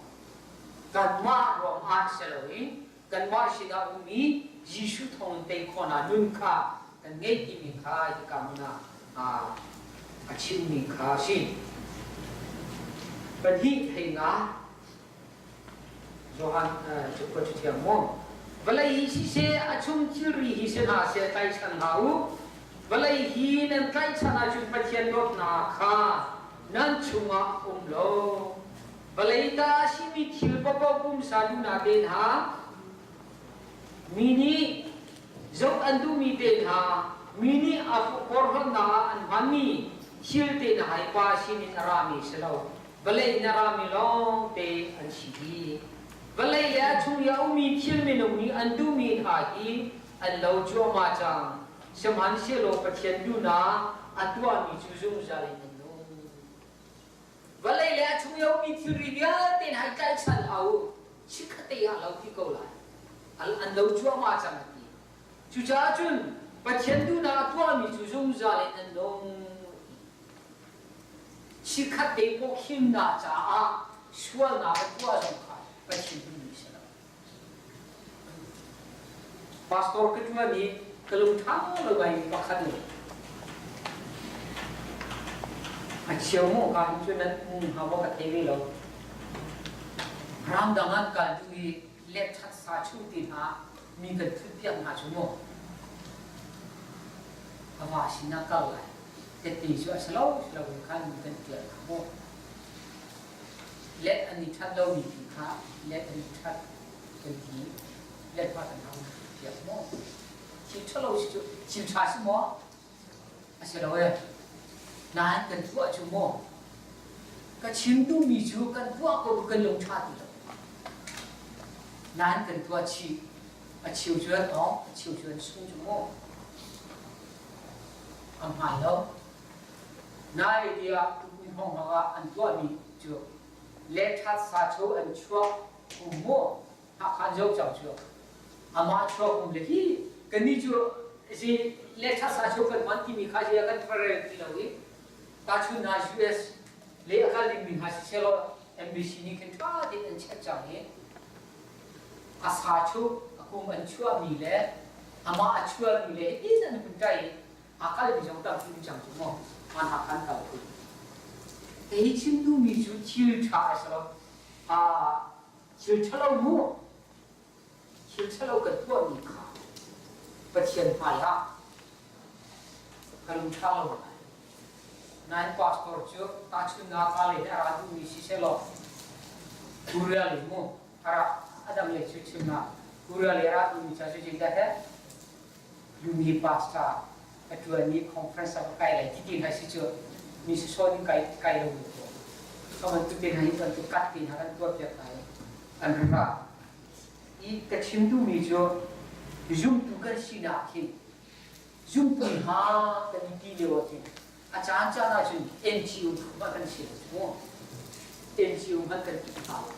Kanmah ruangah si loin kanmah sinah ummi Jesuh thawngin tei khawhnak nun kha kan ngei timi kha hika hmun ah a chimmi kha a si. Pahnih hei nga Johan cu cu thiam maw? Vawlei hi siseh a chung thilri hi si hna seh tlaihchan hlah u. Vawlei hi nan tlaihchan ahcun Pathian dawtnak kha nan chungah um lo. Vawlei ta a simi thil paohpaoh pumsa duhnak te hna, mi nih zoh an duhmi te hna, mi nih a porhlawtnak ah an hmanmi thil te hna hi Pa sinin a rami si lo. Vawlei in a rami lawngte an si dih. Vawlei le a chung i a ummi thil minung nih an duhmi hna hi an lo cuahmah cang. Sihmanhsehlaw Pathian duhnak a tuahmi cu zungzal in an nung. Vawlei le a chung i a ummi thilri vialte hna i tlaihchan hlah u, chikkhatte ah lo ti ko lai. An lo cuahmah cang a ti. Cucaah cun Pathian duhnak a tuahmi cu zungzal in an nung. Chikkhatte pawkhimnak caah sualnak a tuah zong kha Pathian duhmi a si lo. Pastor ka ṭuan i ka lungṭha lo ngaimi pakhat in a cheu maw ka hin cu nan um hnga maw ka thei ve lo. Ramdang an kal duh i letṭhat sa chu ti hna mi kan thut piak hna cu mu. A va sinah kal lai. Tette cu a si lo si lo in khan mi kan ṭial hna mu. Let an i ṭhat lomi tu kha let an i ṭhat kan ti. Let hma kan hau piak maw? Thil ṭhalo si cu thil ṭha si maw? A si lo e. Nain kan tuah cu maw? Ka chim duhmi cu kan tuah ko kan lung ṭha ti lo. Nain kan tuah chih. A cheu cu an awng, a cheu cu an sung cu maw? A hmaan lo. Nai tiah tukum hrawng ah an tuahmi cu lethat sacho an chuak kum maw Hakha zo cang cu amah chuak kum le hi kannih cu si lethat sacho kan hman timi kha si kan rel ti lo i tahchun hna US le a kal dingmi hna si selaw MBC nih khin ṭha tein an check cang i a sa chu a kum an chuahmi le amah a chuahmi le hitin an hun ṭai i a kalmi zong tampi um cang cu maw hmanhak kan kal phu kei chim duhmi cu thil ṭha a si lo thil ṭhalo mu thil ṭhalo kan tuahmi kha Pathian hmai ah ka lung ṭha lo lai nain pastor cu tahchunnak ah le a ra duhmi si sehlaw Korea le mu a ra a dang le cu chimnak Korea le a ra duhmi ca cu zeidah he Lumi pastor a ṭuanmi conference ah ka kai lai ti ti hna si cu mi sawsawh in kai kai lo mi ko. Ka bantuk te hna hi bantuk kat te hna kan tuah piak hna i an ra. I ka chim duhmi cu zumtu kan sinak hin zumtu hna kan i ti lio ah hin a caan caan ahcun NGO hmanh kan si lo cu NGO hmanh kan tu hna lo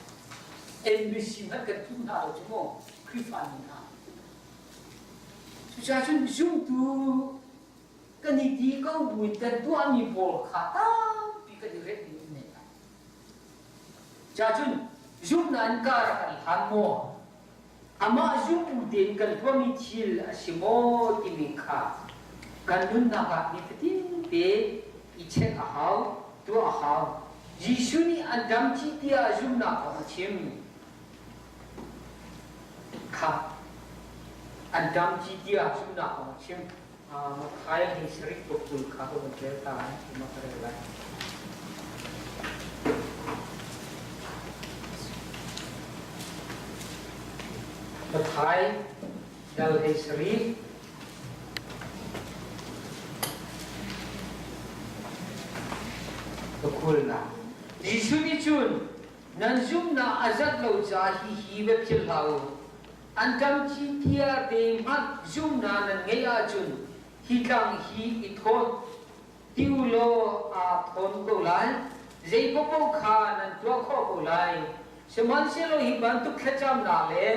NBC hmanh kan tu hna lo cu mu Khrihfa mi hna Cucaah cun zumtu kan i ti ko buin kan tuahmi pawl kha tampi kan i remh ding nei lai. Cacun zumhnak in kar kan hlan maw? Amah zumtu tein kan tuahmi thil a si maw timi kha kan nunnak ah nifatin te i check a hau, tuah a hau. Jesuh nih an dam chih tiah zumhnak kong a chim. Kha an dam ci tiah zumhnak kong a chim. Matthai hi sarih 20 kha ka vun rel ta lai, ma ka rel lai. Matthai dal hei sarih pakulnak. Jesuh nih cun Nan zumhnak a zat lo caah hihi va philh hlah u. An ṭam thi tia te hmanh zumhnak nan ngeih ahcun hi tlang hi i thawn ti u law aa thawn ko lai. Zei paohpaoh kha nan tuah khawh ko lai. Sihmanhsehlaw hi bantuk thlacamnak le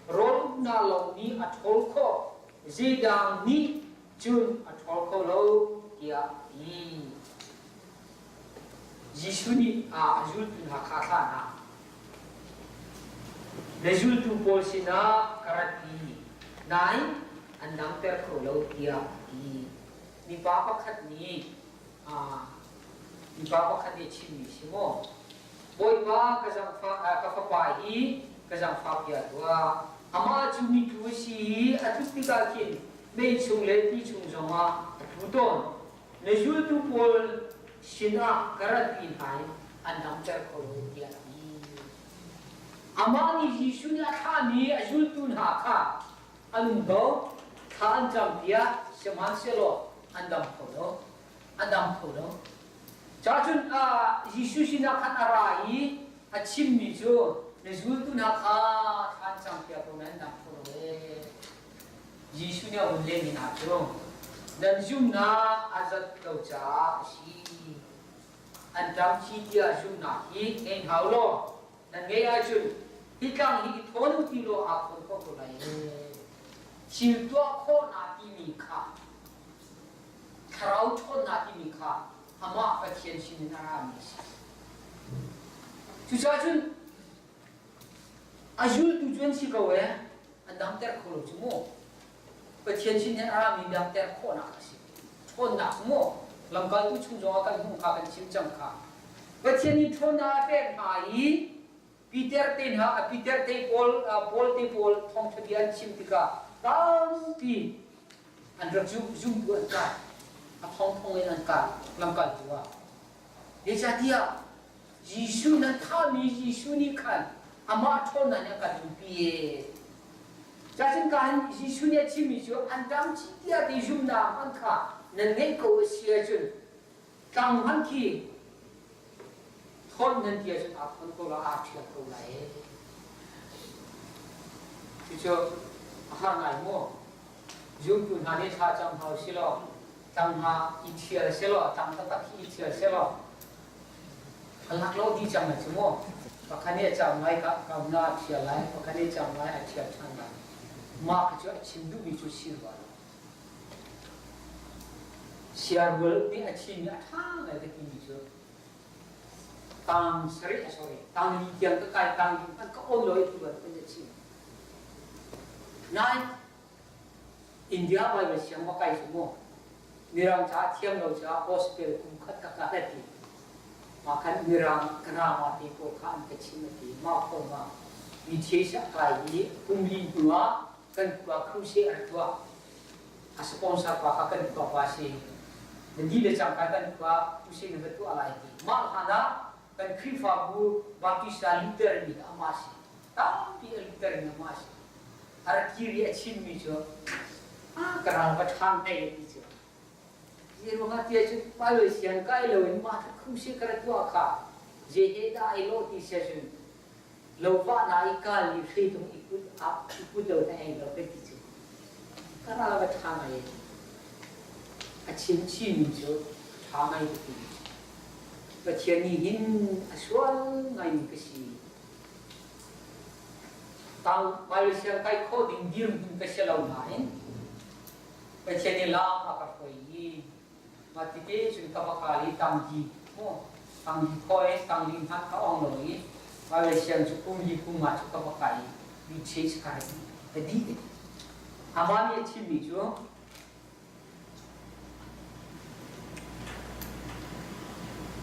rawl umnak lawng nih a ṭhawl khawh, zeidang nih cun a ṭhawl kho lo, tiah a ti. Jesuh nih a zultu hna kha a thlah hna. Na zultu pawl sinah ka ratpi, nain an damter kho lo tiah a ti. Mipa pakhat nih mipa pakhat nih a chimmi si maw? Bawipa ka zangfah ka fapa hi ka zangfah piak tuah. Amah cu mitlu a si i a tluk tikah khin mei chung le ti chung zongah a tlu tawn. Na zultu pawl sinah ka ratpi hna i an damter kho lo tiah a ti. Amah nih Jesuh nih a thlahmi a zultu hna kha an um ko, thla an cam tiah sihmanhsehlaw an dam kho lo. An dam kho lo. Cacun Jesuh sinah khan a ra i a chimmi cu na zultu hna kha thla an cam piak ko nain an dam kho lo ee. Jesuh nih a hun lehmi hna cu nan zumhnak a zat lo caah a si. An ṭam chi tiah zumhnak hi ngei hna u law nan ngeih ahcun hi tlang hi i thawn u ti law aa thawn khawh ko lai. Thil tuah khawhnak timi kha thlarau ṭhawnnak timi kha amah Pathian sinin a rami a si. Cucaah cun a zultu cu an si ko ee, an damter kho lo cu mu. Pathian sin hin a rami damter khawhnak a si. Ṭhawnnak cu mu. Lamkaltu chung zongah kan hmuh kha kan chim cang kha. Pathian nih ṭhawnnak a pek hna i Peter te hna Peter te Paul Paul te pawl thawngṭha bia an chim tikah tampi an rak zumtu an kai. A thongthong in an kai lamkaltu ah. Zeicahtiah Jesuh nan thahmi Jesuh nih khan amah ṭhawnnak nih a kan umpi ee. Cacun ka hin Jesuh nih a chimmi cu an dam chih tiah ti zumhnak hmanh kha nan ngeih ko a si ahcun tlang hmanh khi thawn nan ti ahcun aa thawn ko lai, aa ṭhial ko lai ee. Cucu a har ngai maw? Zumtu hna nih thla cam hna usih law tlang hna i ṭhial sehlaw tlang taktak hi i ṭhial sehlaw a lak lo dih cang lai cu mu. Pakhat nih a cam lai ka na a ṭhial lai, pakhat nih a cam lai a ṭhial ṭhan lai. Mah kha cu a chim duhmi cu si rua lo. Siarrual nih a chimmi a ṭha ngai ka timi cu tang sarih sorry tang li tiang ka kai tang li hmanh ka on lo i tu bantuk in a chim. Nain India Bible siang va kai cu mu Mirang ca thiam lo caah gospel kum khat ka kal a ti. Mah khan Mirang grammar te pawl kha an ka chim a ti. Mah kong ah mi these a kai i kum li hnu ah kan khua crusade an tuah. A sponsor pa kha kan khua pa si. Na di le cangka kan khua crusade na va tuah lai ti. Mah hlan ah kan Khrihfabu Baptist Luther nih amah si. Tampi a Luther in amah si. A rak kir i a chimmi cu ka ral va ṭhang hei a ti cu. Zei ruangah tiah cun Paul siang kai loin mah kha crusade ka ra tuah kha zei he dah ai lawh ti sia cun lo vah na i kal i hreitung i put i put lo na ei lo ka ti cu. Ka ral va ṭha ngai a chim chimmi cu ṭha ngai ka ti. Pathian nih hin a sual ngaimi ka si. Tang Malaysia kai khawh ding dirhmun ka si lo nain Pathian nih lam a ka hruai i mah tite cun ka va kal i tangdi mu tangdi khawh in tangdi hmanh ka ong lo i Malaysia cu kum li kum nga cu ka va kai i mi change ka ka dih. Amah nih a chimmi cu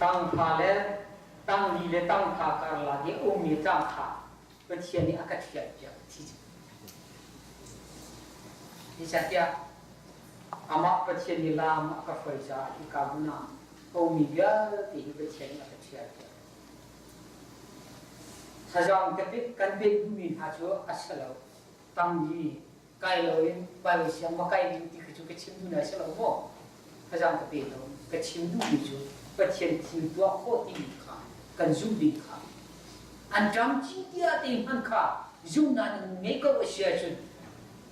Tangka le tangli le tangka karlak i a ummi tlangkha Pathian nih a ka thialpiak a thi. Zeicahtiah amah Pathian nih lam a ka hruai caah hika hmun ah a ummi vialte hi Pathian nih a ka thialpiak. Thazaang kan pek duhmi hna cu a si lo. Tangli kai loin Bible siang va kai ding ti khi cu ka chim duh na si lo maw? Thazaang ka pe lo. Ka chim duhmi cu Pathian thil tuah khawh timi kha kan zumh ding kha an ṭam ci tia te hmanh kha zumhnak in ngei ko a si ahcun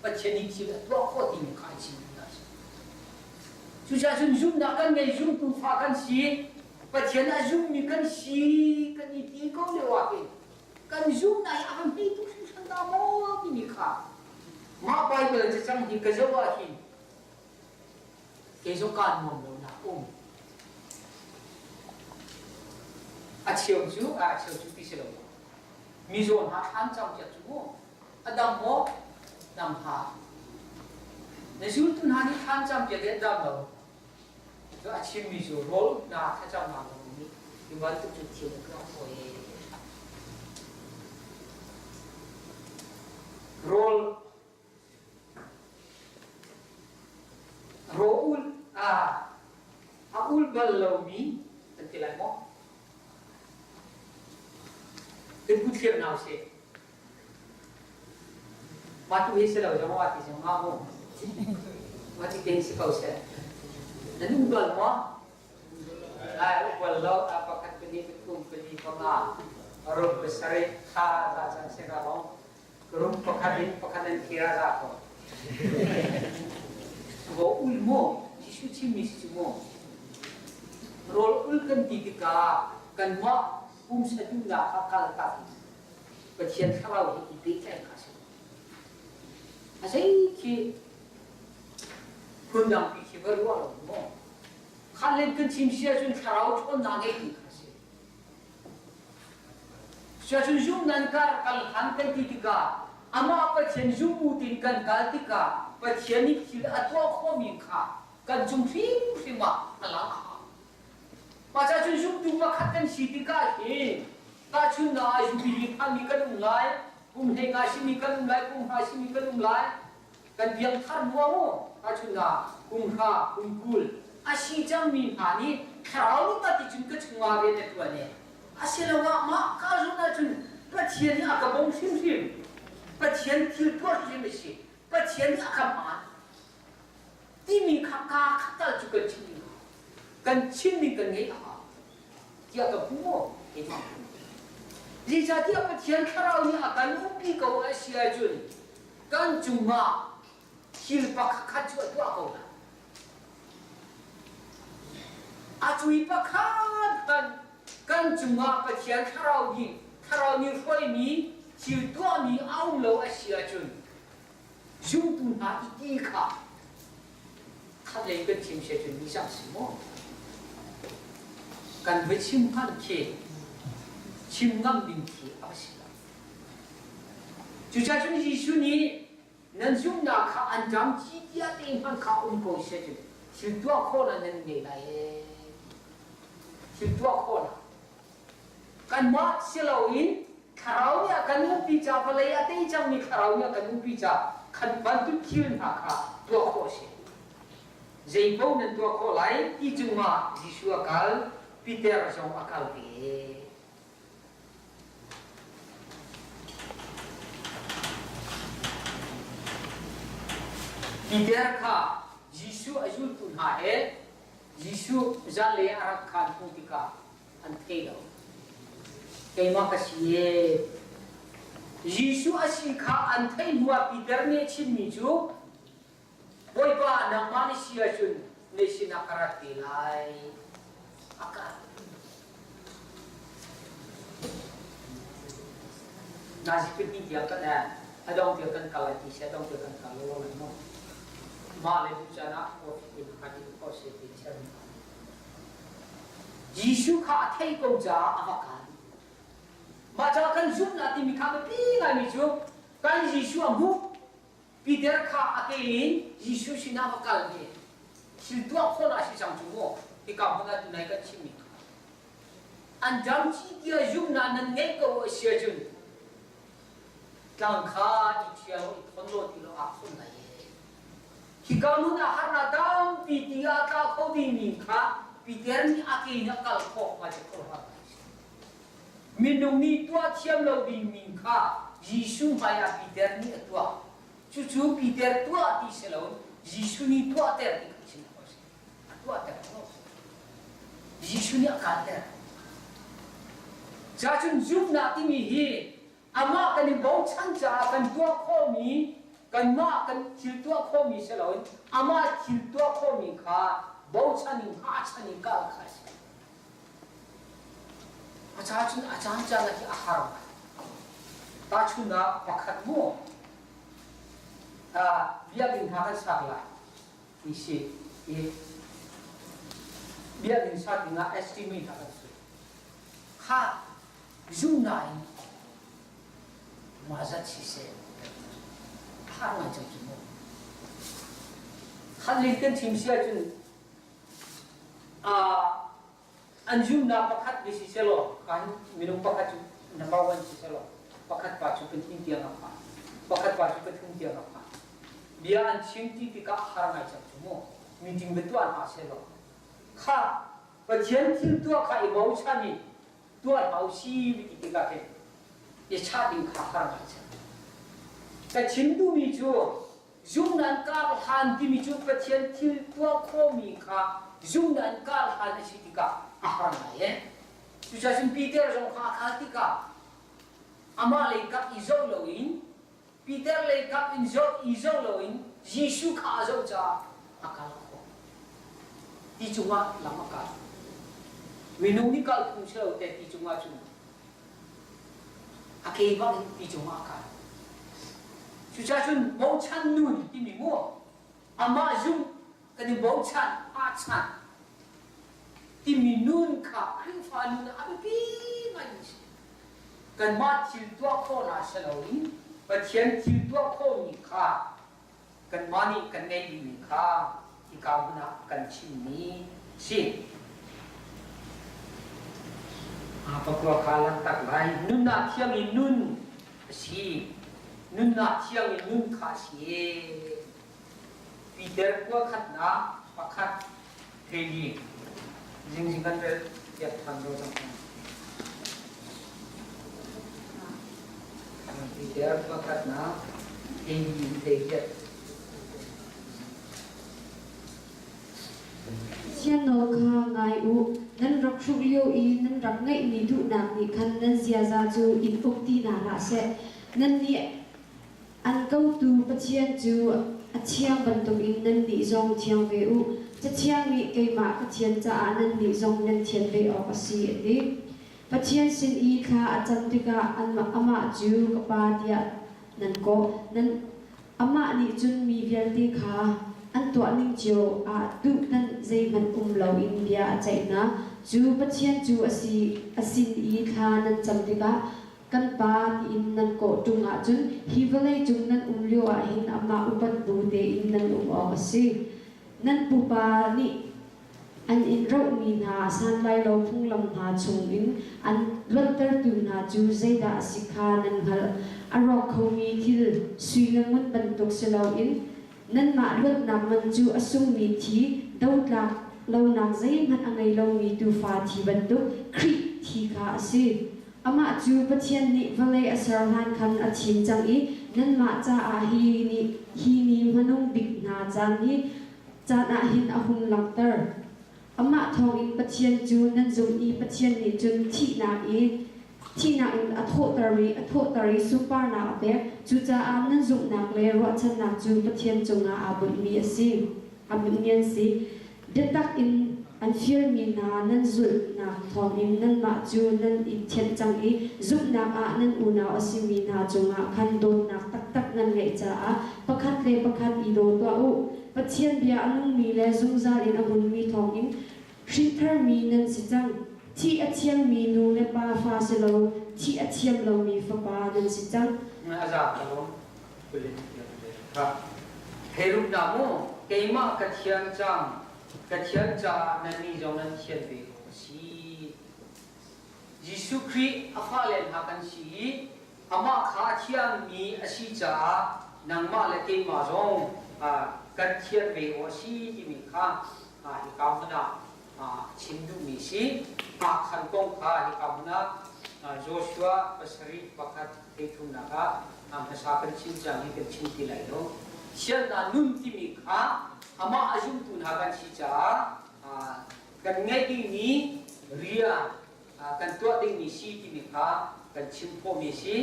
Pathian nih thil a tuah khawh timi kha an chim duh na si. Cucaah cun zumhnak kan ngei zumtu fa kan si Pathian a zummi kan si kan i ti ko lio ah hin kan zumhnak hi a kan hei tuk hringhran dah maw timi kha mah Bible cacang hi ka zoh ah hin kei zong kaa nuam lo nak um a cheu cu a cheu cu ti si lo mizaw hna thlan cam piak cu mu a dam maw dam ha na zultu hna nih thlan cam piak an dam lo Cu a chimmi cu rawl hna thlacamnak lawng nih hi bantuk cu thil a tuah khawh i rawl rawl a a ul bal lomi kan ti lai maw? Kan put thliam hna usih. Mah tu hi si lo zong ah ti zong ah mu. Mah ti te si ko seh. Nan um bal maw? Ai um bal lo a pakhat pahnih pathum pali panga paruk pasarih kha za cang se ka long. Rum pakhat in pakhat an kira za ko. Rawl ul maw? Jesuh chimmi si cu maw? Rawl ul kan ti tikah kanmah pumsa duhnak kha kaltak in Pathian thlarau he i pehtlaih kha a si. A zei khi phundang pi khi va ruah lo maw? Khan len kan chim si ahcun thlarau ṭhawnnak ngei ti kha a si. Siacun zum nan kar kal han kan ti tikah amah Pathian zum bu tin kan kal tikah Pathian nih thil a tuah khawhmi kha kan cung hrimhrim ah a lang a hau. Mah ca cun zumtu pakhat kan si tikah hin tahchunhnak ah Jubilee phanmi kan um lai, kum hleinga simi kan um lai, kum hra simi kan um lai, kan piangthar hnu ah mu tahchunhnak kum hra, kum 20 a si cangmi hna nih thlarau nih mah ti cun ka chungah rian a ṭuan i asiloah mah ka zun ahcun Pathian nih a ka bawmh hrimhrim, Pathian thil tuah hrim a si, Pathian nih a ka hmaan timi kha kaa khat tal cu kan chim ding kan chimmi kan ngeih a hau tiah ka hmu maw keimah zeicahtiah Pathian thlarau nih a kan umpi ko a si ahcun kan cungah thil pakhat cu a tuah ko lai a cui pakhat hmanh kan cungah Pathian thlarau nih thlarau nih hruaimi thil tuahmi a um lo a si ahcun zumtu hna i ti kha khatlei kan chim she cun nihsang si maw kan va chim hmanh khi chim ngam ding khi a va si lo cucaah cun Jesuh nih nan zumhnak kha an ṭam ci tiah te hmanh kha um ko she cun thil tuah khawh nan ngei lai ee thil tuah khawh na Kanmah si loin thlarau nih a kan umpi ca vawlei a tei cangmi thlarau nih a kan umpi ca khan bantuk thil hna kha tuah khawh a si. Zeipaoh nan tuah khawh lai ti cungah Jesuh a kal, Peter zong a kal ve. Peter kha Jesuh a zultu hna he Jesuh zanlei a rak khan hnu tikah an thei lo. Keimah ka si e. Jesuh a si kha an theih hnuah Peter nih a chimmi cu Bawipa nangmah na si ahcun na sinah ka rat te lai. A ka Nazi pahnih tiang kan eh a dong tiang kan kal lai ti si a dong tiang kan kal lo lai maw mah le duh caan ah coffee in kha ti ko se ti thiam Jesuh kha a theih ko caah a va kal. Mah caah kan zumhnak timi kha biapi ngaimi cu kan Jesuh a hmuh. Peter kha a ke in Jesuh sinah va kal ve. Thil tuah khawh a si cang cu mu. Hika hmun ah tunai kan chimmi kha. An dam ci tiah zumhnak nan ngeih ko a si ahcun tlang kha i ṭhial i thon law ti law aa khon lai. Hika hmun ah harnak tampi ti ah tla kho dingmi kha Peter nih a ke in a kal khawh hnga cu khuaruahhar ngai a si. Minung nih tuah thiam lo dingmi kha Jesuh hmaiah Peter nih a tuah. Cucu Peter tuah ti si lo Jesuh nih tuahter ti kha chim khawh a si. A tuahter khawh. Jesuh nih a kalter. Cacun zumhnak timi hi Amah kan i bochan caah kan tuah khawhmi, kanmah kan thil tuah khawhmi si loin amah thil tuah khawhmi kha bochan in hngahchan in kal kha a si. A ca cun a caan caan ah hi a har ngai. Tahchunhnak pakhat mu biakinn hna kan sak lai ti si i biakinn sak dingah estimate hna kan sui. Kha Zu nain mah zat siseh har ngai cang cu mu. Khat kan chim si ahcun an zumnak pakhat bi si selaw kan minung pakhat cu number one si selaw pakhat pa cu pathum tiang a phan pakhat pa cu pathum tiang a phan bia an chim ti tikah har ngai cang cu mu meeting va tuah hna selaw kha Pathian thil tuah kha i bochan i tuah hau si ti tikah khin i chah ding kha har ngai cang. Ka chim duhmi cu zumnak kar hlan timi cu Pathian thil tuah khawhmi kha zumnak kar hlan a si tikah a har ngai e. Cucaah cun Peter zong kha a khal tikah amah lei kap i zoh loin Peter lei kap in zoh i zoh loin. Jesuh kha a zoh caah a kal khawh. Ti cungah lam a kal. Minung nih kal phung si lo te ti cungah cun a ke bang in ti cungah a kal. Cucaah cun bochan nun timi mu amah zumh kan i bochan ahchan timi nun kha Khrihfa nun ah a biapi ngaimi a si. Kanmah thil tuah khawhnak si loin Pathian thil tuah khawhmi kha kanmah nih kan ngeih dingmi kha hika hmun ah kan chimmi a si. Pakua kha langhter lai. Nunnak thiang in nun a si. Nunnak thiang in nun kha a si. Peter kua khatnak pakhat theli zingzing kan rel piak than ro cang hna. Peter kua khatnak theli thei Pathian nawl kha ngai u. Nan rak hruk lio i nan rak ngeihmi duhnak nih khan nan ziaza cu in uk ti hna hlah seh. Nannih An kotu Pathian cu a thiang bantukin nannih zong thiang ve u. Cathiang nih keimah ka thian caah nannih zong nan thian ve awk a si a ti. Pathian sin i thla a cam tikah amah cu ka Pa tiah nan kawh. Nan amah nih cun mi vialte kha an tuahning cio ah duhtanh zeihmanh um loin bia a ceih hna. Cu Pathian cu a si a sin i thla nan cam tikah kan Pa tiin nan kawh ṭung ahcun hi vawlei cung nan um lio ah hin amah upat bu tein nan um awk a si. Nan pupa nih an in rohmi hna santlai lo phunglam hna chungin an luattertu hna cu zeidah a si kha nan hngalh. A rawk khomi thil sui le ngun bantuk si loin nanmah luatnak man cu a sungmi thi dotlak lonak zeihmanh a ngei lomi tuufa thi bantuk Khrih thi kha a si. Amah cu Pathian nih vawlei a ser hlan khan a thim cang i nanmah caah hi ni, hi ni hmanung bik hna caan hi caan ah hin a hun langhter. Amah thawngin Pathian cu nan zumh i Pathian nih cun thihnak i thihnak in a thawhter i a thawhter i sunparnak a pek. Cucaah nan zumhnak le ruahchannak cu Pathian cungah aa bunhmi a si. Aa bunhmi an si. Biatak in an fialmi hna nan zulhnak thawngin nanmah cu nan i thianh cang i zumhnak ah nan unau a simi hna cungah khan dawtnak taktak nan ngeih caah pakhat le pakhat i daw tuah u. Pathian bia a nungmi le zungzal in a hmunmi thawngin hrintharmi nan si cang. Thih a thiammi nu le pa fa si lo, thih a thiam lomi fapa nan si cang. A za ka lawm. Heruk mu keimah ka thian cang ka thian caah nannih zong nan thian ve awk a si. Jesuh Khrih a fale hna kan si i amah kha a thiangmi a si caah nangmah le keimah zong kan thian ve awk a si timi kha hika hmun ah chim duhmi si. Khan kong kha hika hmun ah Joshua pasarih pakhat theithumnak ah hmasa kan chim cang hi kan chim ti lai lo. Thiannak nun timi kha amah a zumtu hna kan si caah kan ngeih dingmi rian kan tuah dingmi si timi kha kan chim khawhmi si.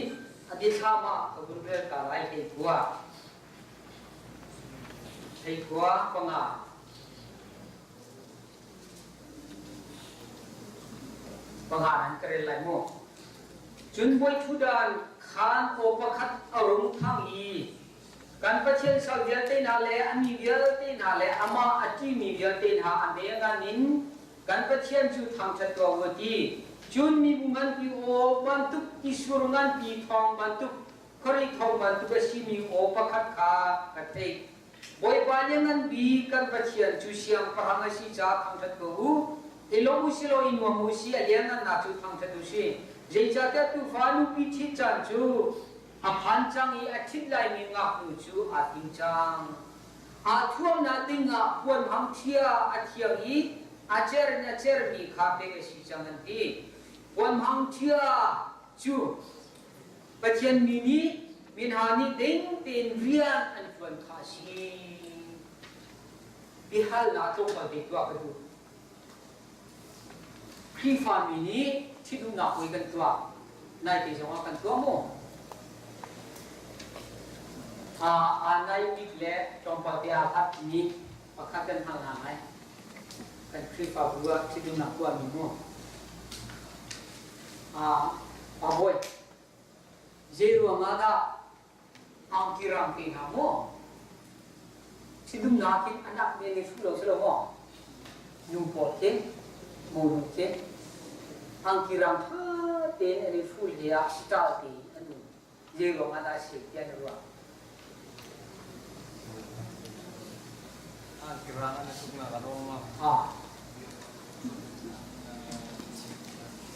A biathlam ah ka vun rel ta lai hei khua. Hei khua panga. Panga nan ka rel lai mu. Cun bawiṭhutdan khaan aw pakhat a rung thang i kan Pathian sal vialte hna le a mi vialte hna le amah a ṭihmi vialte hna a hme ngan in kan Pathian cu thangṭhat tuah u a ti. Cun mibu nganpi aw bantuk tisur nganpi thawng bantuk khuari thawng bantuk a simi aw pakhat kha ka theih. Bawipa nih ngan bik kan Pathian cu siangpahrang a si caah thangṭhat ko u. I lawm u si law i nuam u si, a lianngannak cu thangṭhat u si. Zeicahtiah tuufa nupi ṭhit caan cu a phan cang i a ṭhit laimi ngaknu cu aa tim cang. Aa thuamnak dingah puanhang ṭhia a thiang i a cer in a cermi kha pek a si cang an ti. Puanhang ṭhia cu Pathian mi nih mi hna nih ding tein rian an ṭuan kha a si. Biahalnak tlawmpal te tuah ka duh. Khrihfami nih ṭhitumnak puai kan tuah. Naite zongah kan tuah maw? Aa nai bik le tlawmpal te aa hlatmi pakhat kan hal hna lai. Kan Khrihfabu ah ṭhitumnak tuahmi mu. Pa Bawi, zei ruang ah dah angki rang te hna maw? Ṭhitumnak hin a nak men i hruh lo si lo maw? Nu pawl khi, monu khi, angki rang ṭha tein an i hruh hlei ah style te an um. Zei ruang ah dah a si tiah na ruah? Kirang an tuknak a rawng ma? Ah.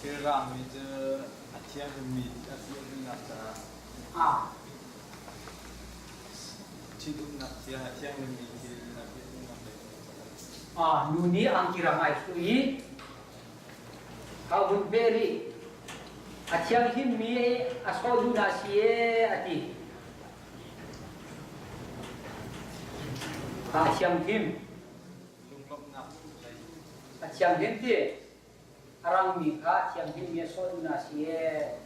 Kirang mi cu a thianghlimmi a thianghlimnak caah Ah. ṭhitumnak thiang a thianghlimmi thil a thianghlimnak lei. Ah, nu nih angki rang ai hru i Ka vun pe rih. A thianghlimmi a sawh duhnak si ee a ti. A thianghlim. A thianghlim ti. A rangmi kha a thianghlimmi a sawh duhnak si ee.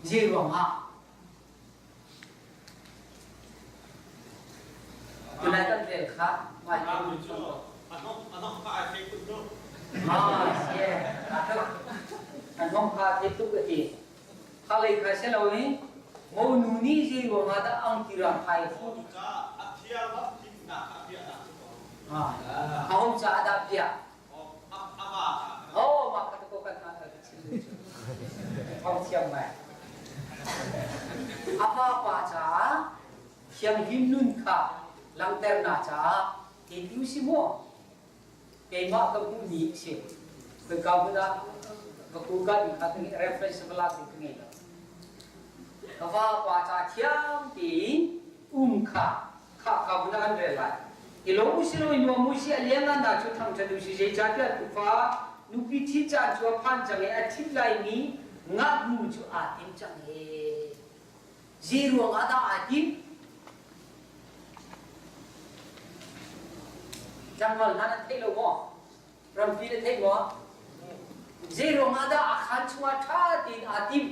Zei ruangah? Tunai kan rel kha ngai An hong kha thei tuk a ti. Kha lei kha si lo i monu nih zei ruangah dah angki rang khai fu. A hong caah dah piah. Oh, mah kha ko kan kan chim Thong thiam ngai. A pa pa caah thianghlim nun kha langhternak caah kei tu si maw? Keimah ka hmuh ni a si. Khoika hmun ah ka Google in kha ka reference va lak ding ka ngei lo. Ka va pa ca thiam tein um kha kha ka hmun ah kan rel lai. I lo u si lo i nuam u si a liangan dah cu thangṭhat u si zeicahtiah tufa nupi ṭhit caan cu a phan cang i a ṭhit laimi ngaknu cu aa tim cang e. Zei ruangah dah aa tim? Tlangval hna nan thei lo maw? Rampi na thei maw? Zei ruangah dah a khaan chungah ṭha tein aa tim?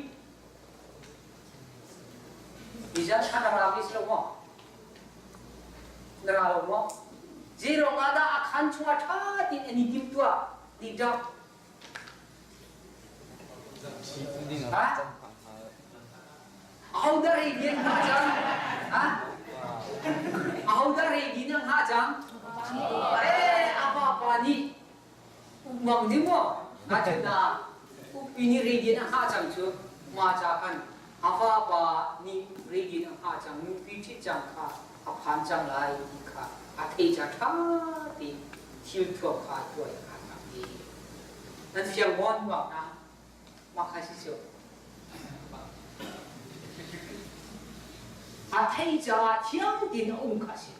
Nizan kha na ra ve si lo maw? Na ra lo maw? Zei ruangah dah a khaan chungah ṭha tein an i timhtuah? Dikdak. Ha? Ahodah ready an hngah cang? Ha? Ahodah ready nan hngah cang? Eh, a pa pa nih umang ni maw? Ngacun na upi nih ready an hngah cang cu ma cha khan a fa pa nih ready an hngah cang nupi ṭhit cang kha a phan cang lai ti kha a thei cha ṭha te thil thuam kha tuai kha ti. Nan fiang maw nuak na? Mah kha si cu. A thei caah thiang tein a um kha a si.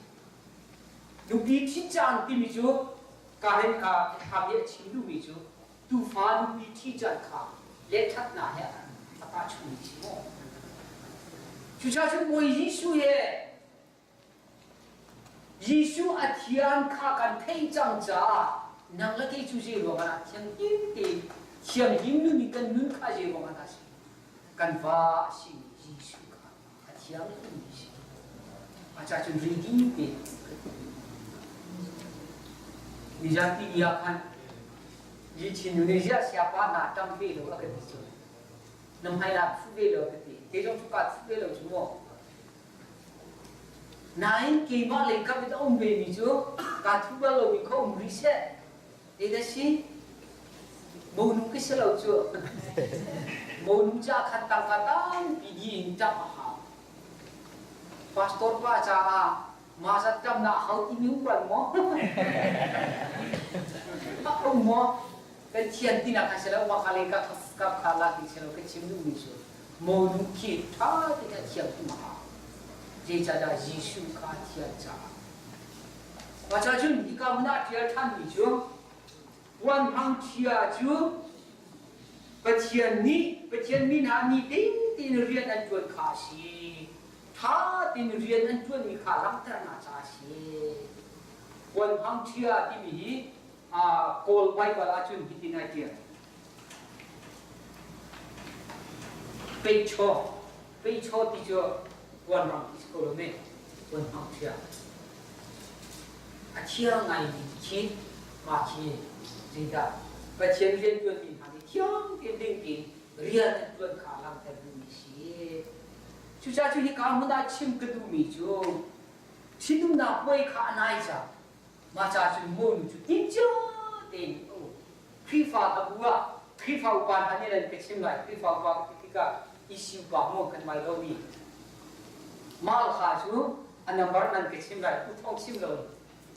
Nupi ṭhit caan timi cu Karen ka thlam i a chim duhmi cu tufa nupi ṭhi caan kha lehṭhatnak he a tahchunmi a si maw? Cucaah cun Bawi Jesuh he Jesuh a thian kha kan theih cang caah nang le kei cu zei ruangah dah thianghlim tein thianghlim nun in kan nun kha zei ruangah dah a si? Kan va a simi Jesuh kha a thianghlimmi a si. A cah cun ready tein nizan tini ah khan Yichin nu nih ziah siapa hna ṭang ve lo a kan ti cu. Na hmai naa phu ve lo ka ti. Kei zong cu kaa phu ve lo cu mu. Nain keimah lei kam in a um vemi cu kaa thu bal lomi kha um rih seh. Zeidah si? Monu ka si lo cu. Monu ca khan tangka tampi di in ṭap a hau. Pastor pa caah mah zat ṭamnak hau timi um bal maw? A um maw? Kan thian tinak kha si lo, mah kha lei ka kap kha lak ding si lo, ka chim duhmi cu monu khi ṭha tein a thiam tum a hau. Zeicahdah Jesuh kha a thian caah. Mah caah cun hika hmun ah ṭial ṭhanmi cu puan hmangṭhia cu Pathian nih Pathian mi hna nih ding tein rian an ṭuan kha a si. Ṭha tein rian an ṭuanmi kha langhternak caah a si. Puan hmangṭhia timi hi Kawl Baibal ahcun hitin ai ṭial. Peichaw, peichaw ti cu Puan rang ti si ko lo me puan hmang ṭhia. A thiang ngaimi khi mah khi zeidah Pathian rianṭuanmi hna nih thiang tein ding tein rian an ṭuan kha langhter duhmi a si. Cucaah cu hika hmun ah chim ka duhmi cu ṭhitumnak puai kha a nai cang. Mah ca cun monu cu timcio tein a um. Khrihfa ka bu ah Khrihfa upa hna nih nan ka chim lai. Khrihfa upa ka ti tikah isi upa maw kan mai lomi. Mal kha cu a number nan ka chim lai. U thong chim lo.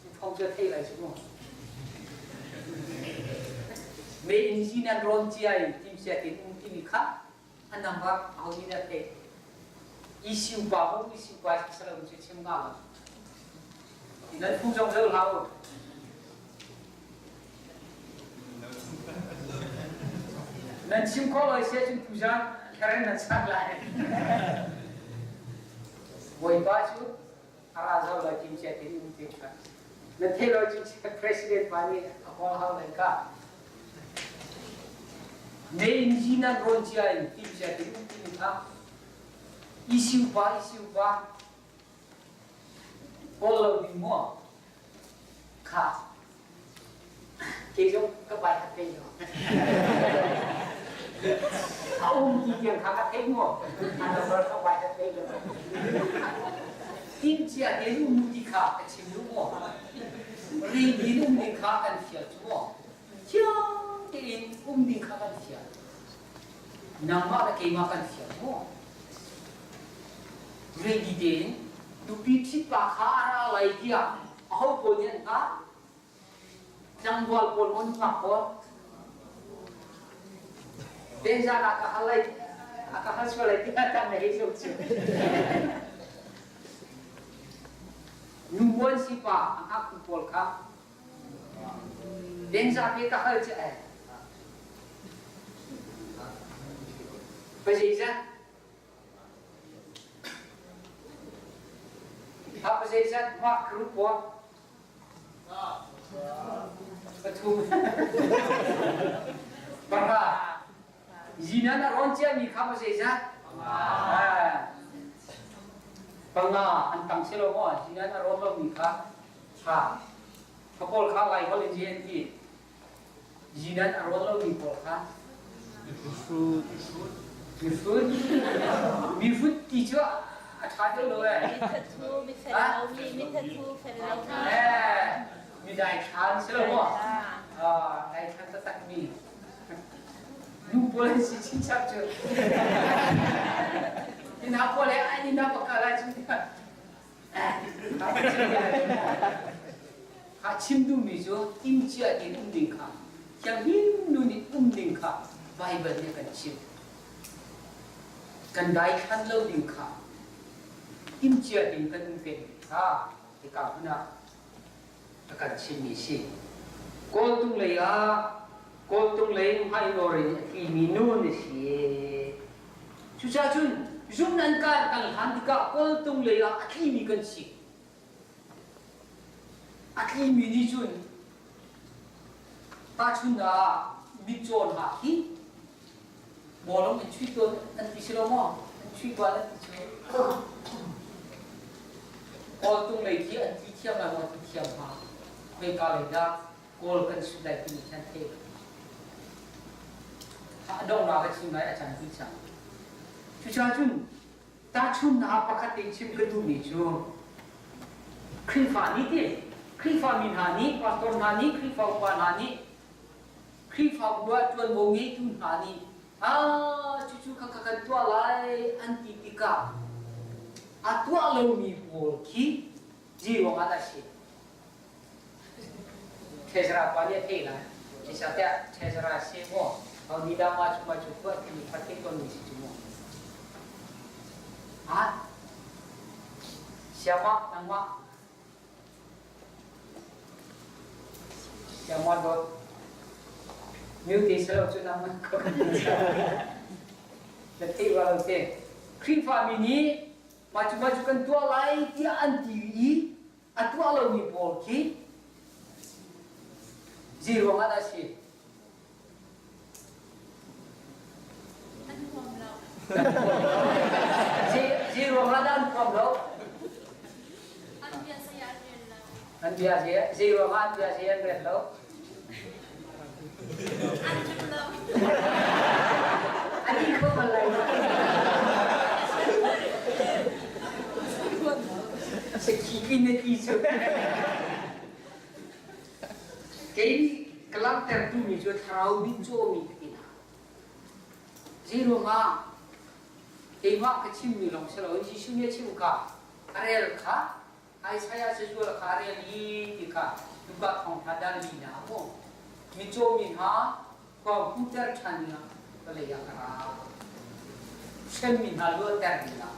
U thong cu a thei lai cu mu. Me in zi nan rawn cia in timcia tein um timi kha a number aho nih dah theih. Isi upa maw isi upa salam cu chim nga lo. Nan phu zong zo hlah u. Nan chim khawh lo si ahcun tuzaan karen nan sak lai. Bawipa cu a ra zau lai tim cia tin um te kha. Na thei lo cu president pa nih a kawl hau lai ka. Ne in zi nan rawn cia in tim cia tin um ti kha. Isiu pa isiu pa kawl lo ding maw? Kha kei zong ka bai khat thei lo. A um ti tiang kha ka thei maw? A number ka bai khat thei lo. Tin cia te nu mu ti kha ka chim lu maw? Ri din um ding kha kan fial cu maw? Thiang tein um ding kha kan fial. Nangmah le keimah kan fial maw? Ready tein nupi ṭhitpa kha a ra lai tiah aho pawl nih an hngah? Tlangval pawl maw nungak pawl? Tenzan ah ka hal lai a ka hal sual lai tiah tang na hei zoh cu. Nu muan sipa a hngaktu pawl kha Denza pe ka hal cu ai. Pazeizat? Ha pazeizat mah group wa? Pathum. Panga. Zinan a rawn ciami kha pazeizat? Panga an tang si lo maw? Zinan a rawn lomi kha Kha kha pawl kha Lai holh in zei an ti? Zinan a rawn lomi pawl kha Mihrut. Mihrut. Mihrut ti cu a ṭha deuh lo eh. Mithathu, mifel lomi, mithathu, fel lomi. Eh, mi daithlan si lo maw? Ah, daithlan taktak mi. Nu pawl an si chinchap cu. Hi hna pawl he an inn ah pakka lai cu. Kha chim duhmi cu timcia tein um ding kha thianghlim nun in um ding kha Baibal nih a kan chimh. Kan daithlan lo ding kha timcia tein kan um peng ding kha hika hmun ah a kan chimmi si. Kawltung lei ah Kawltung lei hmainawr in a tlimi nu na si. Cucaah cun zumh nan kar kan hlan tikah kawltung lei ah a tlimi kan si. A tlimi nih cun tahchun ah mitcaw hna khi bawlung an chuih tawn an ti si lo maw? An chuih tuan an ti cu. Kawltung lei khi an ti thiam lai maw ti thiam hnga? Khoika lei dah Kawl kan sut lai timi khi an theih. A donghnak a chim lai a cang ti cang. Cucaah cun tahchunhnak pakhat te chim ka duhmi cu Khrihfa nih ti Khrihfa mi hna nih pastor hna nih Khrihfa upa hna nih Khrihfabu ah ṭuanvo ngeitu hna nih ah cucu kha kha kan tuah lai an ti tikah a tuah lomi pawl khi zei ruangah dah a si? Thezara pa nih a theih lai. Zeicahtiah Thezara si maw, ho nih dah mah cu mah cu tuah timi kha theih tawnmi si cu mu. Ah, siamah nangmah siamah dawt mute selo cu nangmah ko na theih rua lo te. Khrihfami nih mah cu mah cu kan tuah lai tiah an ti i a tuah lomi pawl khi zei ruangah dah a si? An huam lo. Zei ruangah dah an huam? An bia zei ruangah an bia zei an rel lo? An ṭim lo. An in kho bal lai lo. Sakhi na ti cu. Kei nih ka langhter duhmi cu thlarau min cawmi ka ti hna. Zei ruangah keimah ka chimmi lawng si loin Jesuh nih a chim kha a rel kha Isaiah cazual kha a rel i ti kha Luka thawngṭha dal li na maw mitcaw mi hna khua hmuhter ṭhan dingah vawlei ah ka ra. Hremmi hna luatter dingah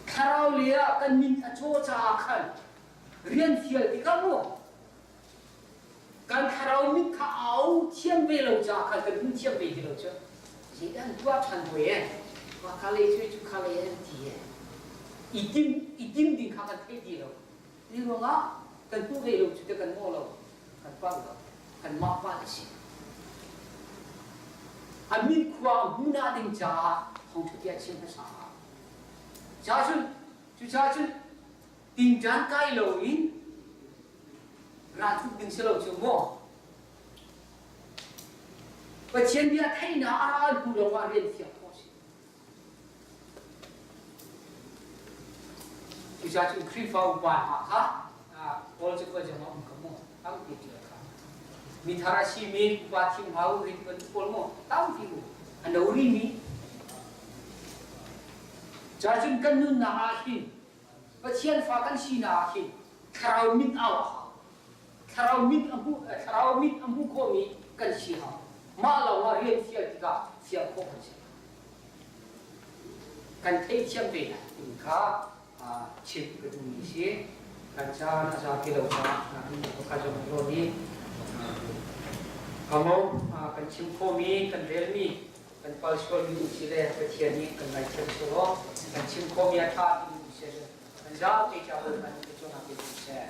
thlarau lei ah kan min a caw caah khan rian fial tikah maw kan thlarau mit kha au thiam ve lo caah khan kan hmu thiam ve ti lo cu zeidah an tuah ṭhan hawi e mah kha lei cu cu kha lei an ti e i tim i tim ding kha kan thei ti lo ni ruangah kan hmu ve lo cu te kan maw lo kan palh lo kan mah palh a si a min khua hmu na ding caah thawngṭha bia chim hmasa cha cun cucaah cun Tinṭan kai loin raltuk ding si lo cu maw? Pathian bia theihnak a ral hnu lawngah rian thiang khawh a si. Cucaah cun Khrihfa upa hna kha Paul cu khuazing ah um ka maw tampi ṭial kha. Mithar a simi upa thim hna u rit bantuk pawl maw tampi u a no rimi. Cuacun kan nunnak ah hin Pathian fa kan sinak ah hin thlarau mit au a hau. Thlarau mit a hmu thlarau mit a hmu khawhmi kan si hau. Mah lawngah rian fial tikah fial khawh kan si. Kan theithiam ve lai timi kha chim ka duhmi si. Kan caan a za ti lo caah pakhat zong rawn i kamo kan chim khawhmi kan relmi kan pal sualmi um si le Pathian nih kan ngaithiam sawh kan chim khawhmi a ṭha timi um si kan zapi ca Bawipa nih ka cungah pe seh.